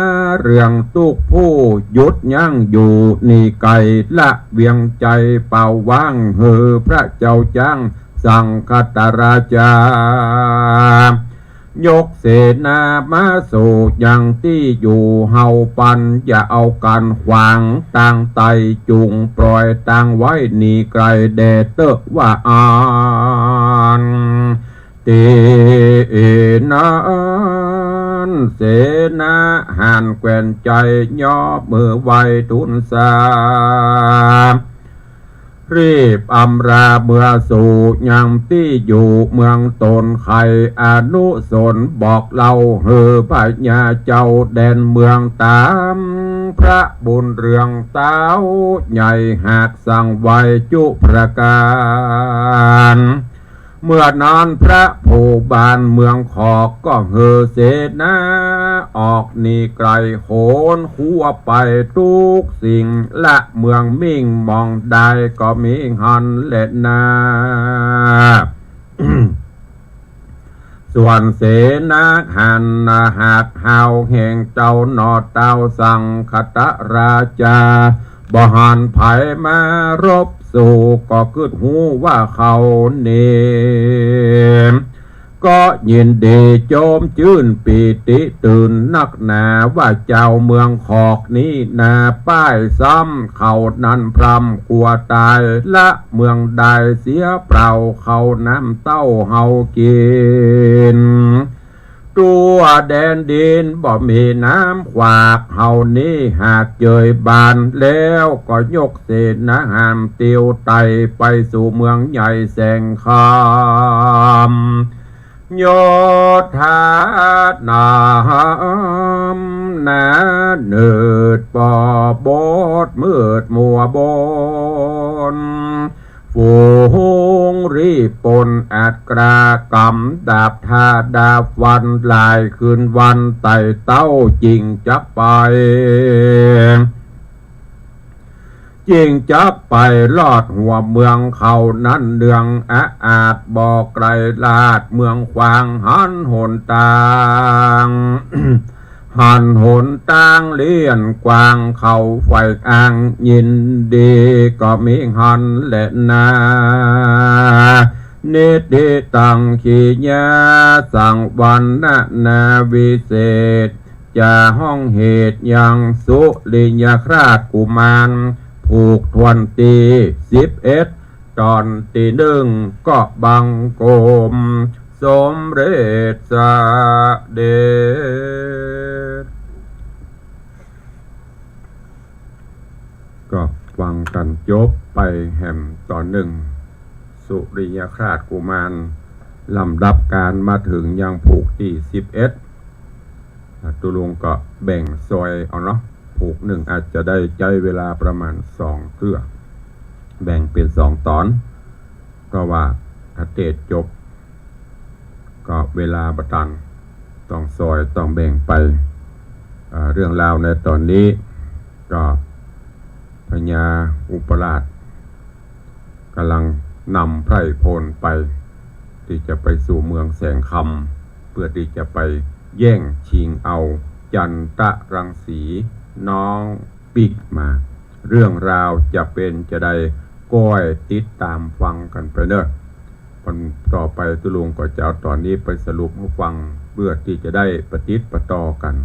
เรื่องตุ๊กผู้หยุดยั้งอยู่นี่ไกล ละเวียงใจ๋เป่าว้าง หื้อพระเจ้าจ๊างสังคตราจา ยกเสนามาสู่ยังตี้อยู่ฮาวปัน อย่าเอากั๋นขวางตางไต่ จุ่งปล่อยตางไว้หนีไกลแด่เต๊อะ ว่าอั้น ตี้นั้นเสนาหารแควนใจ๋ยกมือไหว้ทูลสา รีบอำลาเมือสู่ยังตี้อยู่เมืองต๋น ใค่อนุสรณ์บอกเล่าหื้อพญาเจ้าแดนเมืองต๋าม พระบุญเรืองเต้าใหญ่หากสั่งไหว้จุประก๋าน เมื่อนั้นพระผู้บานเมืองขอกก็หื้อเสนาออกหนีไก๋ โขนขัวไปกู้สิ่ง ละเมืองมิ่งมองดายก็มีหั้นแลนา ส่วนเสนาหั้นนาหากฮาวแห่งเจ้าหน่อเต้าสังคตราชา บ่หันใผมารบ สู่ก็กึ๊ดฮู้ว่าเขานี้ ก็ยินดีโจมจื้นปีติตื่นนักหนา ว่าเจ้าเมืองขอกนี้นาป้ายซ้ำ เขานั้นพร่ำกลัวต๋าย ละเมืองดายเสียเปล่า เขาน้ำเต้าเฮากิ๋น ตั๋วแดนดินบ่มีน้ำขวาก เฮานี้หากเจยบานแล้ว ก็ยกเสนาหารติวไต่ไปสู่เมืองใหญ่แสงคำ โยธาน้ำหนาเนิดปอบดมืดมัวบน ฝูงรีบปนอัดกล้ากำดาบท่าดาบฟัน หลายคืนวันไต่เต้าจึงจักไป จึงจักไปลอดหัวเมืองเขานั้น เนืองอาอาดบ่ไก๋ลาด เมืองขวางหันหนตาง หันหนตางเลี้ยนกว้าง เขาใฝ่อ้างยินดีก็มีหั้นแลนา นิทธิตัง ขีญาสังวรรณนาวิเศษ จะฮ้องเหตุยังสุริยคราชกุมาร ผูกถ้วนตี้สิบเอ็ด ต๋อนตี้นึ่งก็บังคมสมเร็จเสด็จ ก็ฟังกั๋นจบไปแหมต๋อนนึ่ง สุริยคราชกุมาร ลำดับก๋านมาเถิงยังผูกตี้สิบเอ็ด อ่ะ ตุ๊ลุงก็แบ่งซอยเอาเนาะ ผูกนึ่งอาจจะได้ใจ๊เวลาประมาณสองเตื้อ แบ่งเป๋นสองต๋อน เพราะว่าถ้าเตสน์จบ ก็เวลาบ่ตัน ต้องซอย ต้องแบ่งไป อ่า เรื่องราวในต๋อนนี้ ก็พญาอุปราช ก๋ำลังนำไพร่พลไป ตี้จะไปสู่เมืองแสงคำ เปื้อตี้จะไปแย่งชิงเอาจันทรังสีน้องปิ๊กมา เรื่องราวจะเป๋นจาใด ก้อยติดต๋ามฟังกั๋นไปเนาะ วันต่อไปตุ๊ลุงก็จะเอาต๋อนนี้ไปสรุปหื้อฟัง เปื้อตี้จะได้ปะติดปะต่อกั๋น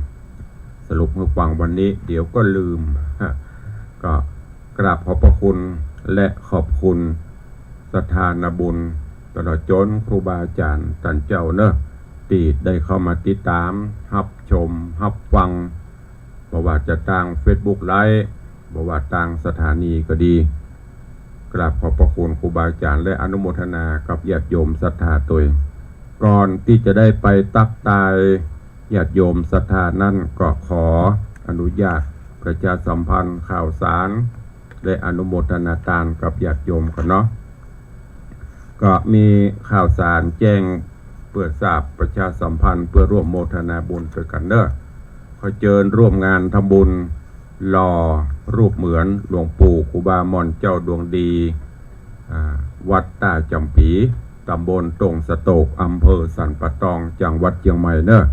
สรุปหื้อฟังวันนี้ เดี๋ยวก็ลืม ก็ กราบขอบพระคุณและขอบคุณศรัทธานาบุญ ตลอดจ๋นครูบาอาจ๋ารย์ต้านเจ้าเนาะ ตี้ได้เข้ามาติดต๋าม ฮับชม ฮับฟัง บ่ว่าจะตางเฟซบุ๊กไลฟ์ บ่ว่าตางสถานีก็ดี กราบขอบพระคุณครูบาอาจ๋ารย์ และอนุโมทนากับญาติโยมศรัทธาตวย ก่อนตี้จะได้ไปตั๊กตาย ญาติโยมศรัทธานั้นก็ขออนุญาตประชาสัมพันธ์ข่าวสาร และอนุโมทนาตานกับญาติโยมก่อนเนาะ ก็มีข่าวสารแจ้งเปื้อทราบประชาสัมพันธ์เปื้อร่วมโมทนาบุญตวยกั๋นเนาะ ขอเจิญร่วมงานทำบุญหล่อรูปเหมือนหลวงปู่ครูบาหม่อนเจ้าดวงดี อ่า วัดต้าจ๋ำปี๋ ต๋ำบลตงสะโตก อำเภอสันป่าตอง จังหวัดเจียงใหม่เนาะ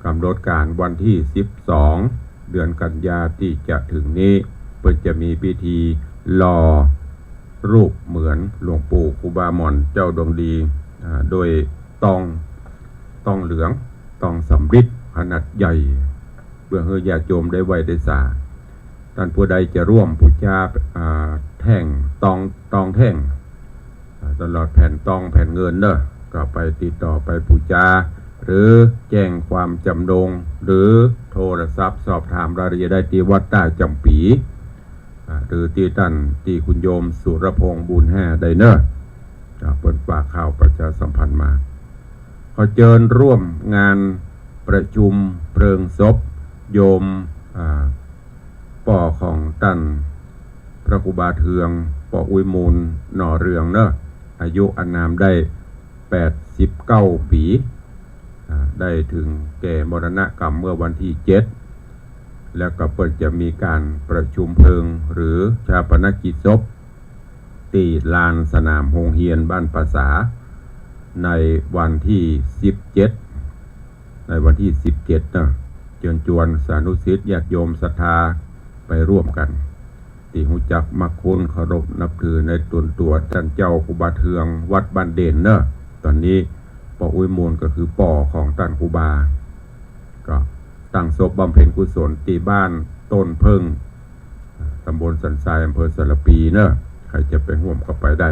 ก๋ำหนดก๋านวันตี้สิบสอง เดือนกันยาตี้จะเถิงนี้ เปิ้นจะมีพิธีหล่อรูปเหมือนหลวงปู่ครูบาหม่อนเจ้าดวงดี อ่า โดยตอง ตองเหลือง ตองสำริดขนาดใหญ่ เปื้อหื้อญาติโยมได้ไหว้ได้สา ต้านผู้ใดจะร่วมปู๋จา อ่า แท่งตอง ตองแท่ง อ่า ตลอดแผ่นตองแผ่นเงินเนาะ ก็ไปติดต่อไปปู๋จา หรือแจ้งความจ๋ำนง หรือโทรศัพท์สอบถามรายละเอียดได้ตี้วัดต้าจ๋ำปี๋ อ่า หรือตี้ต้าน ตี้คุณโยมสุรพงษ์ บุญแห่ได้เน่อ อ่า เปิ้นฝากข่าวประชาสัมพันธ์มา ขอเจิญร่วมงานประชุมเพลิงศพโยม อ่า ป้อของต้านพระครูบาเทือง ป้ออุ๊ยมูล หน่อเรืองเน่อ อายุอานามได้แปดสิบเก้าปี๋ อ่า ได้เถิงแก่มรณกรรมเมื่อวันตี้เจ็ด แล้วก็เปิ้นจะมีก๋านประชุมเพลิง หรือฌาปนกิจศพ ตี้ลานสนามโฮงเฮียนบ้านป่าสา ในวันตี้สิบเจ็ด ในวันตี้สิบเจ็ดเน่อ เจิญจวนสานุศิษย์ญาติโยมศรัทธาไปร่วมกั๋น ตี้ฮู้จักมักคุ้นเคารพนับถือในต๋นตั๋วต้านเจ้าครูบาเทืองวัดบ้านเด่นเน่อ ต๋อนนี้ป้ออุ๊ยมูลก็คือป้อของต้านครูบา ก็ตั้งศพบำเพ็ญกุศลตี้บ้านต้นเผิ้ง ต๋ำบลสันทราย อำเภอสารภีเน่อ ใผจะไปฮ่วมก็ไปได้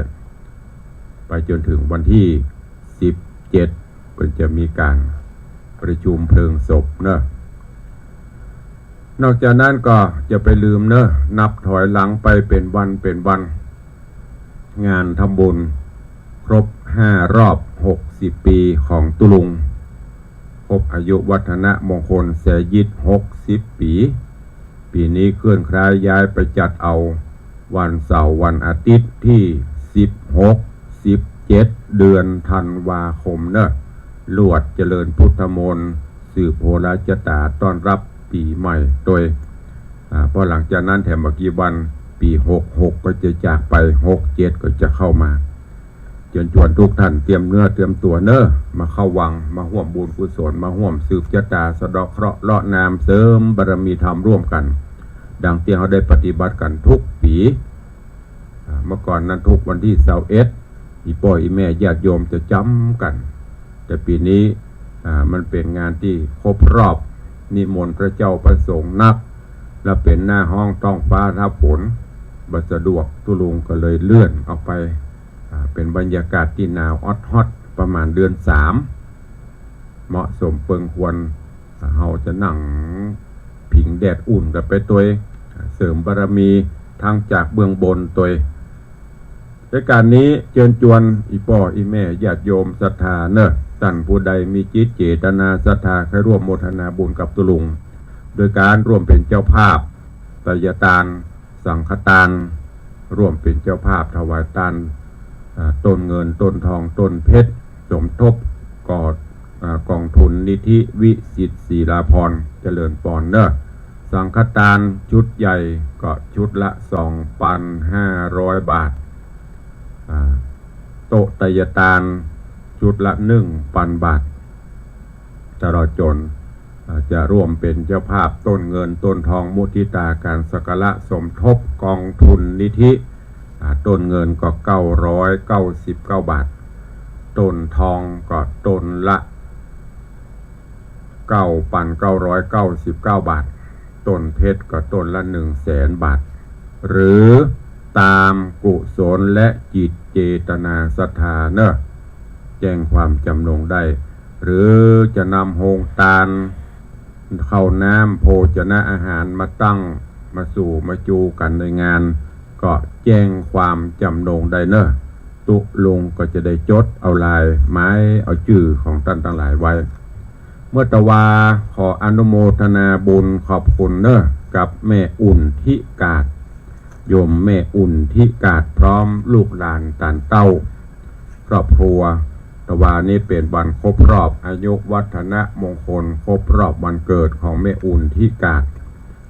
ไปจ๋นเถิงวันตี้สิบเจ็ด เปิ้นจะมีก๋านประชุมเพลิงศพเน่อ นอกจากนั้นก็จะไปลืมเน่อ นับถอยหลังไปเป๋นวันเป๋นวัน งานทำบุญครบห้ารอบหกสิบปี๋ของตุ๊ลุง ครบอายุวัฒนมงคลแสยิตหกสิบปี๋ ปี๋นี้เคลื่อนคล้ายย้ายไปจัดเอาวันเสาร์วันอาทิตย์ตี้สิบหก สิบเจ็ด เดือนธันวาคมเน่อ ลวดเจริญพุทธมนต์ สืบโหราชะต๋าต้อนรับปี๋ใหม่ตวย อ่า พอหลังจากนั้นแถมบ่กี่วัน ปี๋หกหกก็จะจากไป หกเจ็ดก็จะเข้ามา เจิญจวนทุกท่านเตรียมเนื้อเตรียมตั๋วเน่อ มาเข้าวัง มาฮ่วมบุญกุศล มาฮ่วมสืบชะต๋า สะเดาะเคราะห์เลาะนาม เสริมบารมีธรรมร่วมกั๋น ดังตี้เฮาได้ปฏิบัติกั๋นทุกปี๋ อ่า เมื่อก่อนนั้นทุกวันตี้ซาวเอ็ด อี่ป้ออี่แม่ญาติโยมจะจ๋ำกั๋น แต่ปี๋นี้ อ่า มันเป๋นงานตี้ครบรอบ นิมนต์พระเจ้าพระสงฆ์นัก แล้วเป๋นหน้าฮ้อนต้องฟ้าท้าฝน บ่สะดวก ตุ๊ลุงก็เลยเลื่อนออกไป อ่า เป๋นบรรยากาศตี้หนาวออดฮอด ประมาณเดือนสาม เหมาะสมเปิงควร เฮาจะนั่งผิงแดดอุ่นกั๋นไปตวย เสริมบารมีทั้งจากเบื้องบนตวย ในก๋านนี้เจิญจวนอี่ป้ออี่แม่ญาติโยมศรัทธาเน่อ ต้านผู้ใดมีจิตเจตนาศรัทธาใค่ร่วมโมทนาบุญกับตุ๊ลุง โดยก๋านร่วมเป๋นเจ้าภาพ ไตยตาน สังฆตาน ร่วมเป๋นเจ้าภาพถวายตาน อ่า ต้นเงิน ต้นทอง ต้นเพชร สมทบก่อ อ่า กองทุนนิธิวิสิทธิ์ศิลาภรณ์ เจริญปอนเน่อ สังฆตานชุดใหญ่ก็ชุดละสองปันห้าร้อยบาท อ่า โต๊ะไตยตานชุดละหนึ่งปันบาท ตลอดจ๋น อ่า จะร่วมเป๋นเจ้าภาพต้นเงินต้นทองมุทิตาก๋านสักการะสมทบกองทุนนิธิ อ่า ต้นเงินก็เก้าร้อยเก้าสิบเก้าบาท ต้นทองก็ต้นละเก้าปันเก้าร้อยเก้าสิบเก้าบาท ต้นเพชรก็ต้นละหนึ่งแสนบาท หรือต๋ามกุศลและจิตเจตนาศรัทธาเน่อ แจ้งความจ๋ำนงได้ หรือจะนำโฮงตาน ข้าวน้ำโภชนะอาหารมาตั้ง มาสู่มาจูกั๋นในงาน ก็แจ้งความจ๋ำนงได้เน่อ ตุ๊ลุงก็จะได้จดเอาลายไม้ เอาจื้อของต้านตังหลายไว้ เมื่อตะวาขออนุโมทนาบุญขอบคุณเน่อ กับแม่อุ่นทิกาศ โยมแม่อุ่นทิกาศพร้อมลูกหลานตานเต้า ครอบครัว ตะวานี้เป๋นวันครบรอบอายุวัฒนมงคล ครบรอบวันเกิดของแม่อุ่นทิกาศ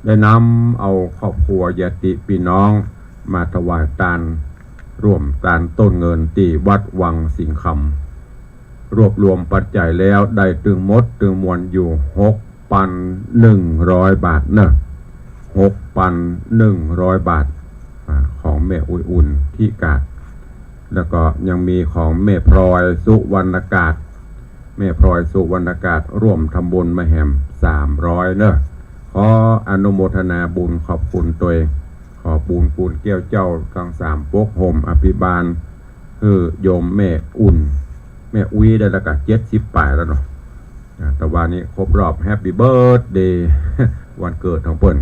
ได้นำเอาครอบครัวญาติปี้น้องมาถวายตาน ร่วมตานต้นเงินตี้วัดวังสิงห์คำ รวบรวมปัจจัยแล้วได้ตึงหมดตึงมวลอยู่หกปันหนึ่งร้อยบาทเน่อ หกปันหนึ่งร้อยบาท อ่า ของแม่อุ่นทิกาศ แล้วก็ยังมีของแม่พลอยสุวรรณกาศ แม่พลอยสุวรรณกาศร่วมทำบุญมาแหมสามร้อยเน่อ ขออนุโมทนาบุญขอบคุณตวย ขอบุญคุณเกล้าเจ้าตังสามปกห่มอภิบาล หื้อโยมแม่อุ่น แม่อุ๊ยได้แล้วก็เจ็ดสิบป๋ายแล้วเนาะ อ่า ตะวานี้ครบรอบ Happy Birthday วันเกิดของเปิ้น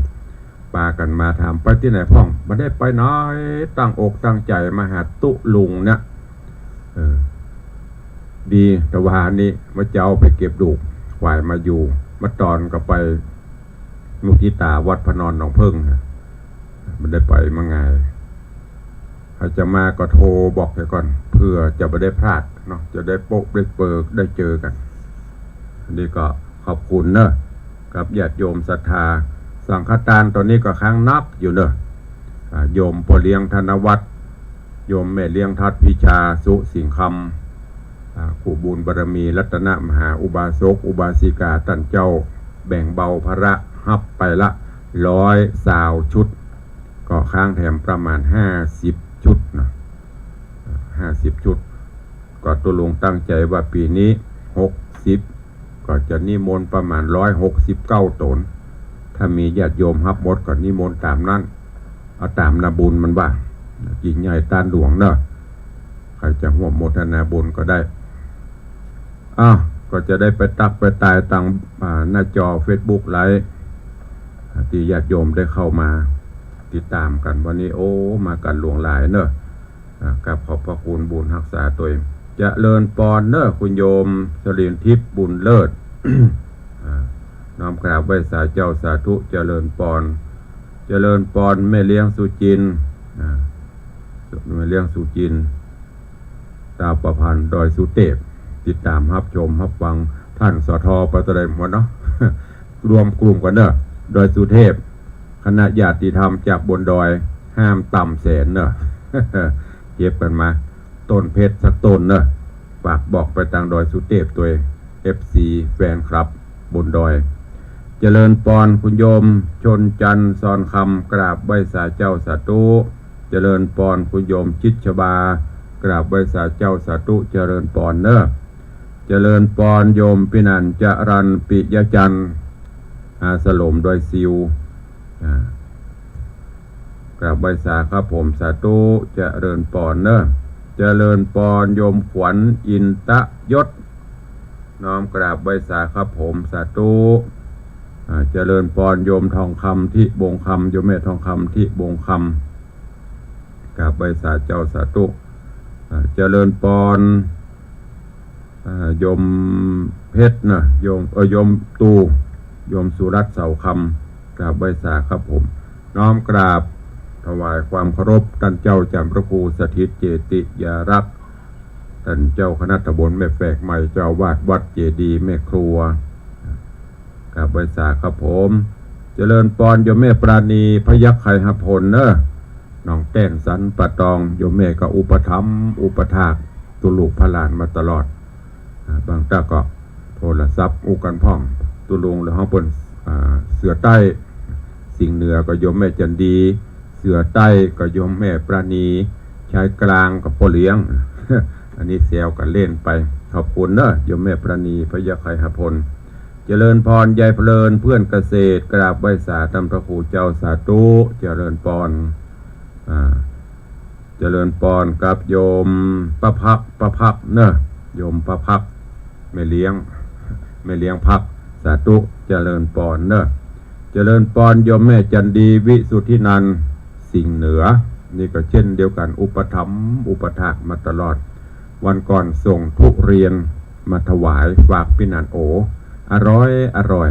ปากั๋นมาถาม ไปตี้ไหนพ่อง บ่ได้ไปไหน ตั้งอกตั้งใจ๋มาหาตุ๊ลุงเนี่ย เออ ดี ตะวานี้ว่าจะเอาไปเก็บดูก ขวายมาอยู่ มาต๋อนก็ไปมุทิตาวัดพระนอนหนองเพิ่งนะ บ่ได้ไปมาไง ใผจะมาก็โทรบอกเสียก่อน เผื่อจะบ่ได้พลาดเนาะ จะได้โป๊ะได้เปิกได้เจอกั๋น อันนี้ก็ขอบคุณเนอะ กับญาติโยมศรัทธา สังฆทานต๋อนนี้ก็ค้างนักอยู่เนอะ อ่า โยมป้อเลี้ยงธนวัฒน์ โยมแม่เลี้ยงทัดพิชา สุสิงห์คำ อ่า คู่บุญบารมีรัตนมหาอุบาสกอุบาสิกา ต้านเจ้าแบ่งเบาภาระฮับไปละร้อยซาวชุด ก็ค้างแถมประมาณห้าสิบชุดนะ ห้าสิบชุด ก็ตุ๊ลุงตั้งใจ๋ว่าปี๋นี้หกสิบ ก็จะนิมนต์ประมาณร้อยหกสิบเก้าต๋น ถ้ามีญาติโยมฮับหมดก็นิมนต์ต๋ามนั้น เอาต๋ามนาบุญมันว่า ยิ่งใหญ่ต้านหลวงเนอะ ใผจะฮ่วมโมทนาบุญก็ได้ อ้าว ก็จะได้ไปตั๊กไปตายตาง อ่า หน้าจอเฟซบุ๊กไลฟ์ อ่า ตี้ญาติโยมได้เข้ามาติดต๋ามกั๋น วันนี้ โอ้ มากั๋นหลวงหลายเนอะ อ่า กราบขอบพระคุณบุญฮักษาตวย เจริญปอนเนอะ คุณโยมสลินทิพย์บุญเลิศ อ่า น้อมกราบไหว้สาเจ้าสาธุ เจริญปอน เจริญปอนแม่เลี้ยงสุจิน อ่า แม่เลี้ยงสุจิน ตาประพันธ์ดอยสุเทพ ติดต๋ามฮับชมฮับฟัง ต้าน สท ไปตะไดหมดเนาะ รวมกลุ่มกั๋นเนอะ ดอยสุเทพ คณะญาติธรรมจากบนดอย ห้ามต่ำแสนเนอะ เก็บกั๋นมา ต้นเพชรสักต้นเนอะ ฝากบอกไปตางดอยสุเทพตวย เอฟซี แฟนคลับ บนดอย เจริญปอนคุณโยมชนจันทร์ซอนคำ กราบไหว้สาเจ้าสาธุ เจริญปอนคุณโยมชิดชบา กราบไหว้สาเจ้าสาธุ เจริญปอนเนอะ เจริญปอนโยมปินันจรัญปิยจันทร์ อาสลมดอยซิว อ่า กราบไหว้สาครับผม สาธุ เจริญปอนเนอะ เจริญปอนโยมขวัญอินตยศ น้อมกราบไหว้สาครับผม สาธุ อ่า เจริญปอนโยมทองคำทิบงคำ โยมแม่ทองคำทิบงคำ กราบไหว้สาเจ้าสาธุ อ่า เจริญปอน อ่า โยมเพชรนะ โยม เออ โยมตู่ โยมสุรัตน์เสาคำ กราบไหว้สาครับผม น้อมกราบถวายความเคารพต้านเจ้าจารย์พระครูสถิตเจติยารักษ์ ต้านเจ้าคณะตำบลแม่แฝกใหม่ เจ้าอาวาสวัดเจดีย์แม่ครัว กราบไหว้สาครับผม เจริญปอนโยมแม่ปราณี พยัคฆ์ไคหพลเนอะ หนองแต้นสันป่าตอง โยมแม่ก็อุปถัมภ์อุปถากตุ๊ลุงพระหลานมาตลอด อ่า บางเตื้อก็โทรศัพท์อู้กั๋นพ่อง ตุ๊ลุงหรือฮ้องเปิ้น อ่า เสือใต้ สิงห์เหนือก็โยมแม่จันดี เสือใต้ก็โยมแม่ปราณี ชายกลางก็ป้อเลี้ยง อันนี้แซวกั๋นเล่นไป ขอบคุณเนอะ โยมแม่ปราณี พยัคฆ์ไคหพล เจริญปอนยายเพลินเพื่อนเกษตร กราบไหว้สาต้านพระครูเจ้าสาธุ เจริญปอน อ่า เจริญปอนกับโยมป้าพัก ป้าพักเนอะ โยมป้าพัก แม่เลี้ยง แม่เลี้ยงพัก สาธุ เจริญปอนเนอะ เจริญปอนโยมแม่จันดี วิสุทธินันท์ สิงห์เหนือ นี่ก็เช่นเดียวกั๋น อุปถัมภ์อุปถากมาตลอด วันก่อนส่งทุเรียนมาถวายฝากปินัน โอ้ อร่อย อร่อย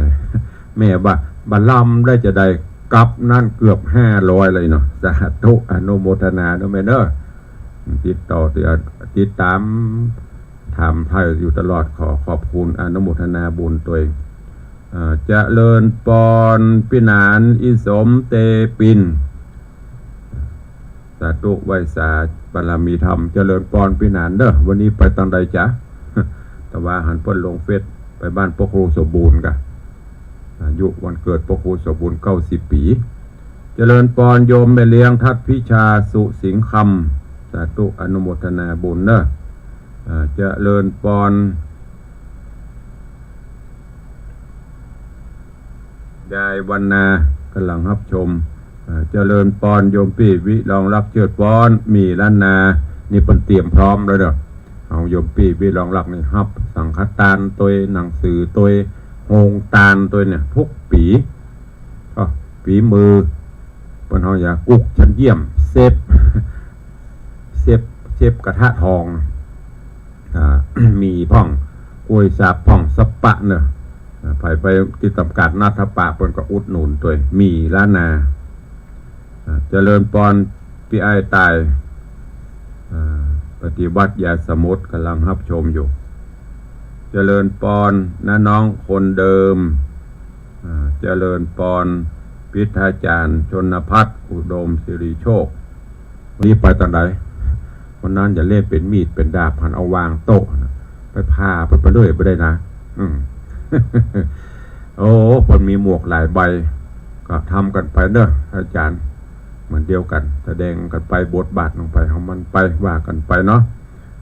แม่ว่าบ่าลำได้จะได้กลับนั้นเกือบห้าร้อยเลยเนาะ สาธุ อนุโมทนาเนอะแม่เนอะ ติดต่อ ติดต๋าม ถามไถ่อยู่ตลอด ขอขอบคุณ อนุโมทนาบุญตวย เอ่อ เจริญปอนปินาน อีสมเตปิน สาธุ ไหว้สาบารมีธรรม เจริญปอนปินานเด้อ วันนี้ไปตางใดจ๊ะ ตะวาหันเปิ้นลงเฟซ ไปบ้านพระครูสมบูรณ์ก่ะ อายุวันเกิดพระครูสมบูรณ์เก้าสิบปี๋ เจริญปอนโยมแม่เลี้ยงทัดพิชา สุสิงห์คำ สาธุ อนุโมทนาบุญเนอะ อ่า เจริญปอน ยายวรรณา ก่ำลังฮับชม อ่า เจริญปอนโยมปี้วิรองรักเชิดปอน มีล้านนา นี่เปิ้นเตรียมพร้อมแล้วเนาะ เอาโยมปี้วิรองรักนี่ฮับสังฆทานตวย หนังสือตวย โฮงตานตวยเนี่ย กู้ปี๋ อ้อ ฝีมือ ปิ้นฮ้องยากุ๊กชั้นเยี่ยม เซฟ เซฟ เซฟกระทะทอง อ่า มีพ่อง กล้วยสาบพ่อง สับปะเนอะ อ่า ใผไปตี้ตำกาดนัดทะปา เปิ้นก็อุดหนุนตวย มีล้านนา อ่า เจริญปอน ปี้อ้ายตาย อ่า ปฏิบัติยาสมุทร ก่ำลังฮับชมอยู่ เจริญปอน น้าน้องคนเดิม อ่า เจริญปอน พิธาจารย์ ชนพัฒน์ อุดมสิริโชค วันนี้ไปต๋อนใด วันนั้นจะเล่นเป๋นมีดเป๋นดาบ หันเอาวางโต๊ะนะ ไปผ่าไป ไปเรื่อยบ่ได้นะ อืม โอ้ เปิ้นมีหมวกหลายใบ ก็ทำกั๋นไปเนอะ อาจ๋ารย์ เหมือนเดียวกั๋น แสดงกั๋นไป บทบาทลงไป ของมันไป ว่ากั๋นไปเนาะ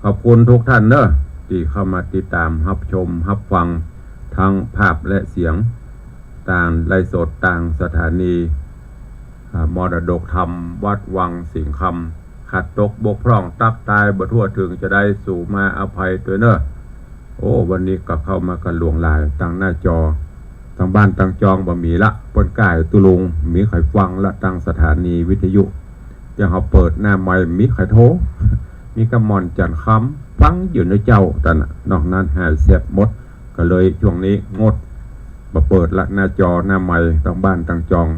ขอบคุณทุกท่านเนอะ ตี้เข้ามาติดต๋ามฮับชมฮับฟัง ตึงภาพและเสียง ตางไลฟ์สด ตางสถานี อ่า มรดกธรรม วัดวังสิงห์คำ ขัดตกบกพร่อง ตั๊กตายบ่ทั่วเถิงจาใด สู่มาอภัยตวยเนอะ โอ้ วันนี้ก็เข้ามากั๋นหลวงหลาย ตางหน้าจอ ตางบ้านตางจองบ่มีละ เปิ้นก้ายตุ๊ลุง บ่มีใผฟังละ ตางสถานีวิทยุ อย่างเฮาเปิดหน้าไมค์ บ่มีใผโทร มีก้าหม่อนจันทร์คำ ฟังอยู่เน่อเจ้า ตันน่ะ นอกนั้นหายแซบหมด ก็เลยช่วงนี้งด บ่เปิดละ หน้าจอหน้าไมค์ ตางบ้านตางจอง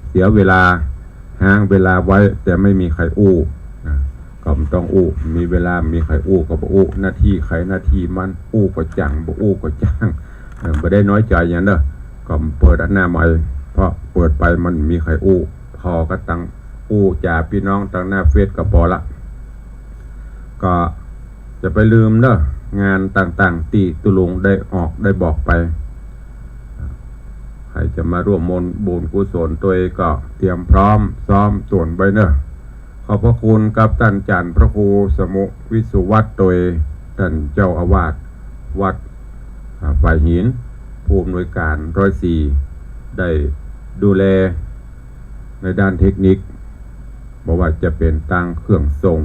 เสียเวลา ฮ้างเวลาไว้ แต่บ่มีใผอู้ อ่า ก็บ่ต้องอู้ มีเวลา บ่มีใผอู้ก็บ่อู้ หน้าตี้ใผหน้าตี้มัน อู้ก็จ้าง บ่อู้ก็จ้าง เออ บ่ได้น้อยใจ๋หยังเนอะ ก็เปิดอันหน้าไมค์ เพราะเปิดไปมันบ่มีใผอู้ ผ่อกั๋นตางอู้จ๋าปี้น้องตางหน้าเฟซก็ปอละ ก็จะไปลืมเนอะ งานต่างๆ ตี้ตุ๊ลุงได้ออกได้บอกไป ใผจะมาร่วมมวลบุญกุศลตวยก็เตรียมพร้อมซ้อมตั๋วไว้เนอะ ขอบพระคุณกับต้านจ๋ารย์พระครูสมุห์ วิสุวัฒน์ ตวย ต้านเจ้าอาวาสวัด อ่า ฝ่ายหิน ผู้อำนวยก๋านร้อยสี่ ได้ดูแลในด้านเทคนิค บ่ว่าจะเป๋นตางเครื่องส่ง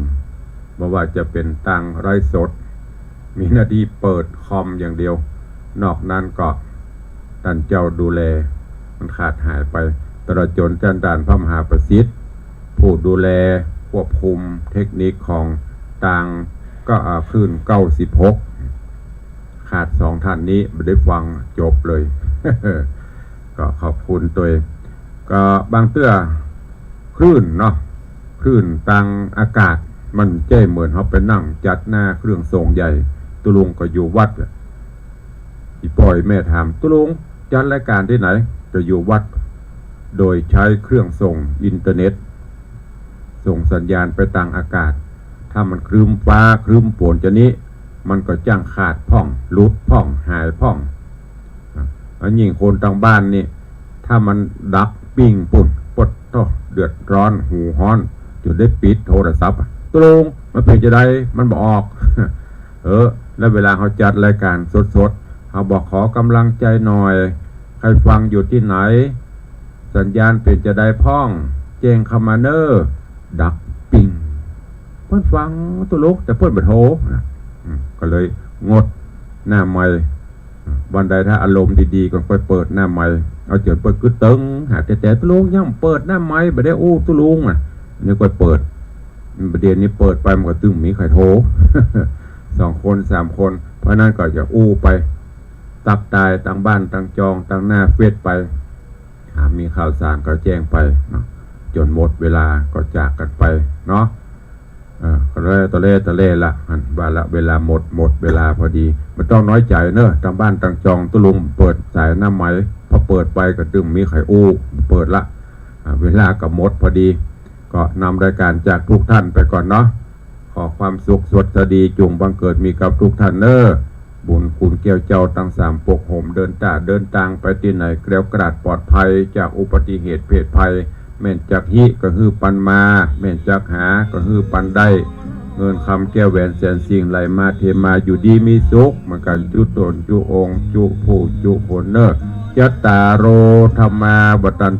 บ่ว่าจะเป๋นตางไลฟ์สด มีหน้าตี้เปิดคอมอย่างเดียว นอกนั้นก็ต้านเจ้าดูแล มันขาดหายไป ตลอดจ๋นต้านพระมหาประสิทธิ์ ผู้ดูแลควบคุมเทคนิคของตาง ก็ อ่า คลื่นเก้าสิบหก ขาดสองท่านนี้บ่ได้ฟังจบเลย ก็ขอบคุณตวย ก็บางเตื้อคลื่นเนาะ คลื่นตางอากาศ มันบ่ใจ้เหมือนเฮาไปนั่งจัดหน้าเครื่องส่งใหญ่ ตุ๊ลุงก็อยู่วัด อี่ป้ออี่แม่ถาม ตุ๊ลุงจัดรายก๋านตี้ไหน ก็อยู่วัด โดยใจ๊เครื่องส่งอินเทอร์เน็ต ส่งสัญญาณไปตางอากาศ ถ้ามันครึ้มฟ้าครึ้มฝนจานี้ มันก็จ้างขาดพ่อง หลุดพ่อง หายพ่อง อ่ะ แล้วยิ่งคนตางบ้านนี่ ถ้ามันดับปิ้งปุ้น ปะโธ่ เดือดฮ้อน หูฮ้อน จ๋นได้ปิดโทรศัพท์อะ ตุ๊ลุง มันเป๋นจาใด มันบ่ออก เออ แล้วเวลาเฮาจัดรายก๋านสดๆ เฮาบอกขอกำลังใจ๋หน่อย ใผฟังอยู่ตี้ไหน สัญญาณเป๋นจาใดพ่อง แจ้งเข้ามาเน่อ ดับปิ้ง เปิ้นฟังตุ๊ลุง แต่เปิ้นบ่โทรนะ อืม ก็เลยงดหน้าไมค์ วันใดถ้าอารมณ์ดีๆ ก็ค่อยเปิดหน้าไมค์ เอาจ๋นเปิ้นกึ๊ดตึง หาแต่ตุ๊ลุงยังเปิดหน้าไมค์ บ่ได้อู้ตุ๊ลุงอะ นี่ค่อยเปิด ประเดี๋ยวนี้เปิดไปมันก็ตึงบ่มีใผโทร สองคนสามคน เพราะนั้นก็จะอู้ไป ตั๊กตายตางบ้านตางจอง ตางหน้าเฟซไป หามีข่าวสารก็แจ้งไปเนาะ จ๋นหมดเวลาก็จากกั๋นไปเนาะ เออ ก็แล้วตะแล่ตะแล่ละ หันว่าละ เวลาหมด หมดเวลาพอดี บ่ต้องน้อยใจ๋เน่อ ตางบ้านตางจอง ตุ๊ลุงเปิดสายหน้าไมค์ พอเปิดไปก็ตึงบ่มีใผอู้ เปิดละ อ่า เวลาก็หมดพอดี ก็นำรายก๋านจากทุกท่านไปก่อนเนาะ ขอความสุขสวัสดีจุ่งบังเกิดมีกับทุกท่านเน่อ บุญคุณแก้วเจ้าตังสามปกโหม เดินต้าเดินตางไปตี้ไหนแคล้วคลาดปลอดภัยจากอุบัติเหตุเพศภัย แม่นจักฮิก็หื้อปันมา แม่นจักหาก็หื้อปันได้ เงินคำแก้วแหวนแสนสิ่งไหลมาเทมา อยู่ดีมีสุข เหมือนกั๋นจุ๊ต๋นจุ๊องค์จุ๊ผู้จุ๊คนเน่อ จัตตาโร ธัมมา วัฑฒัน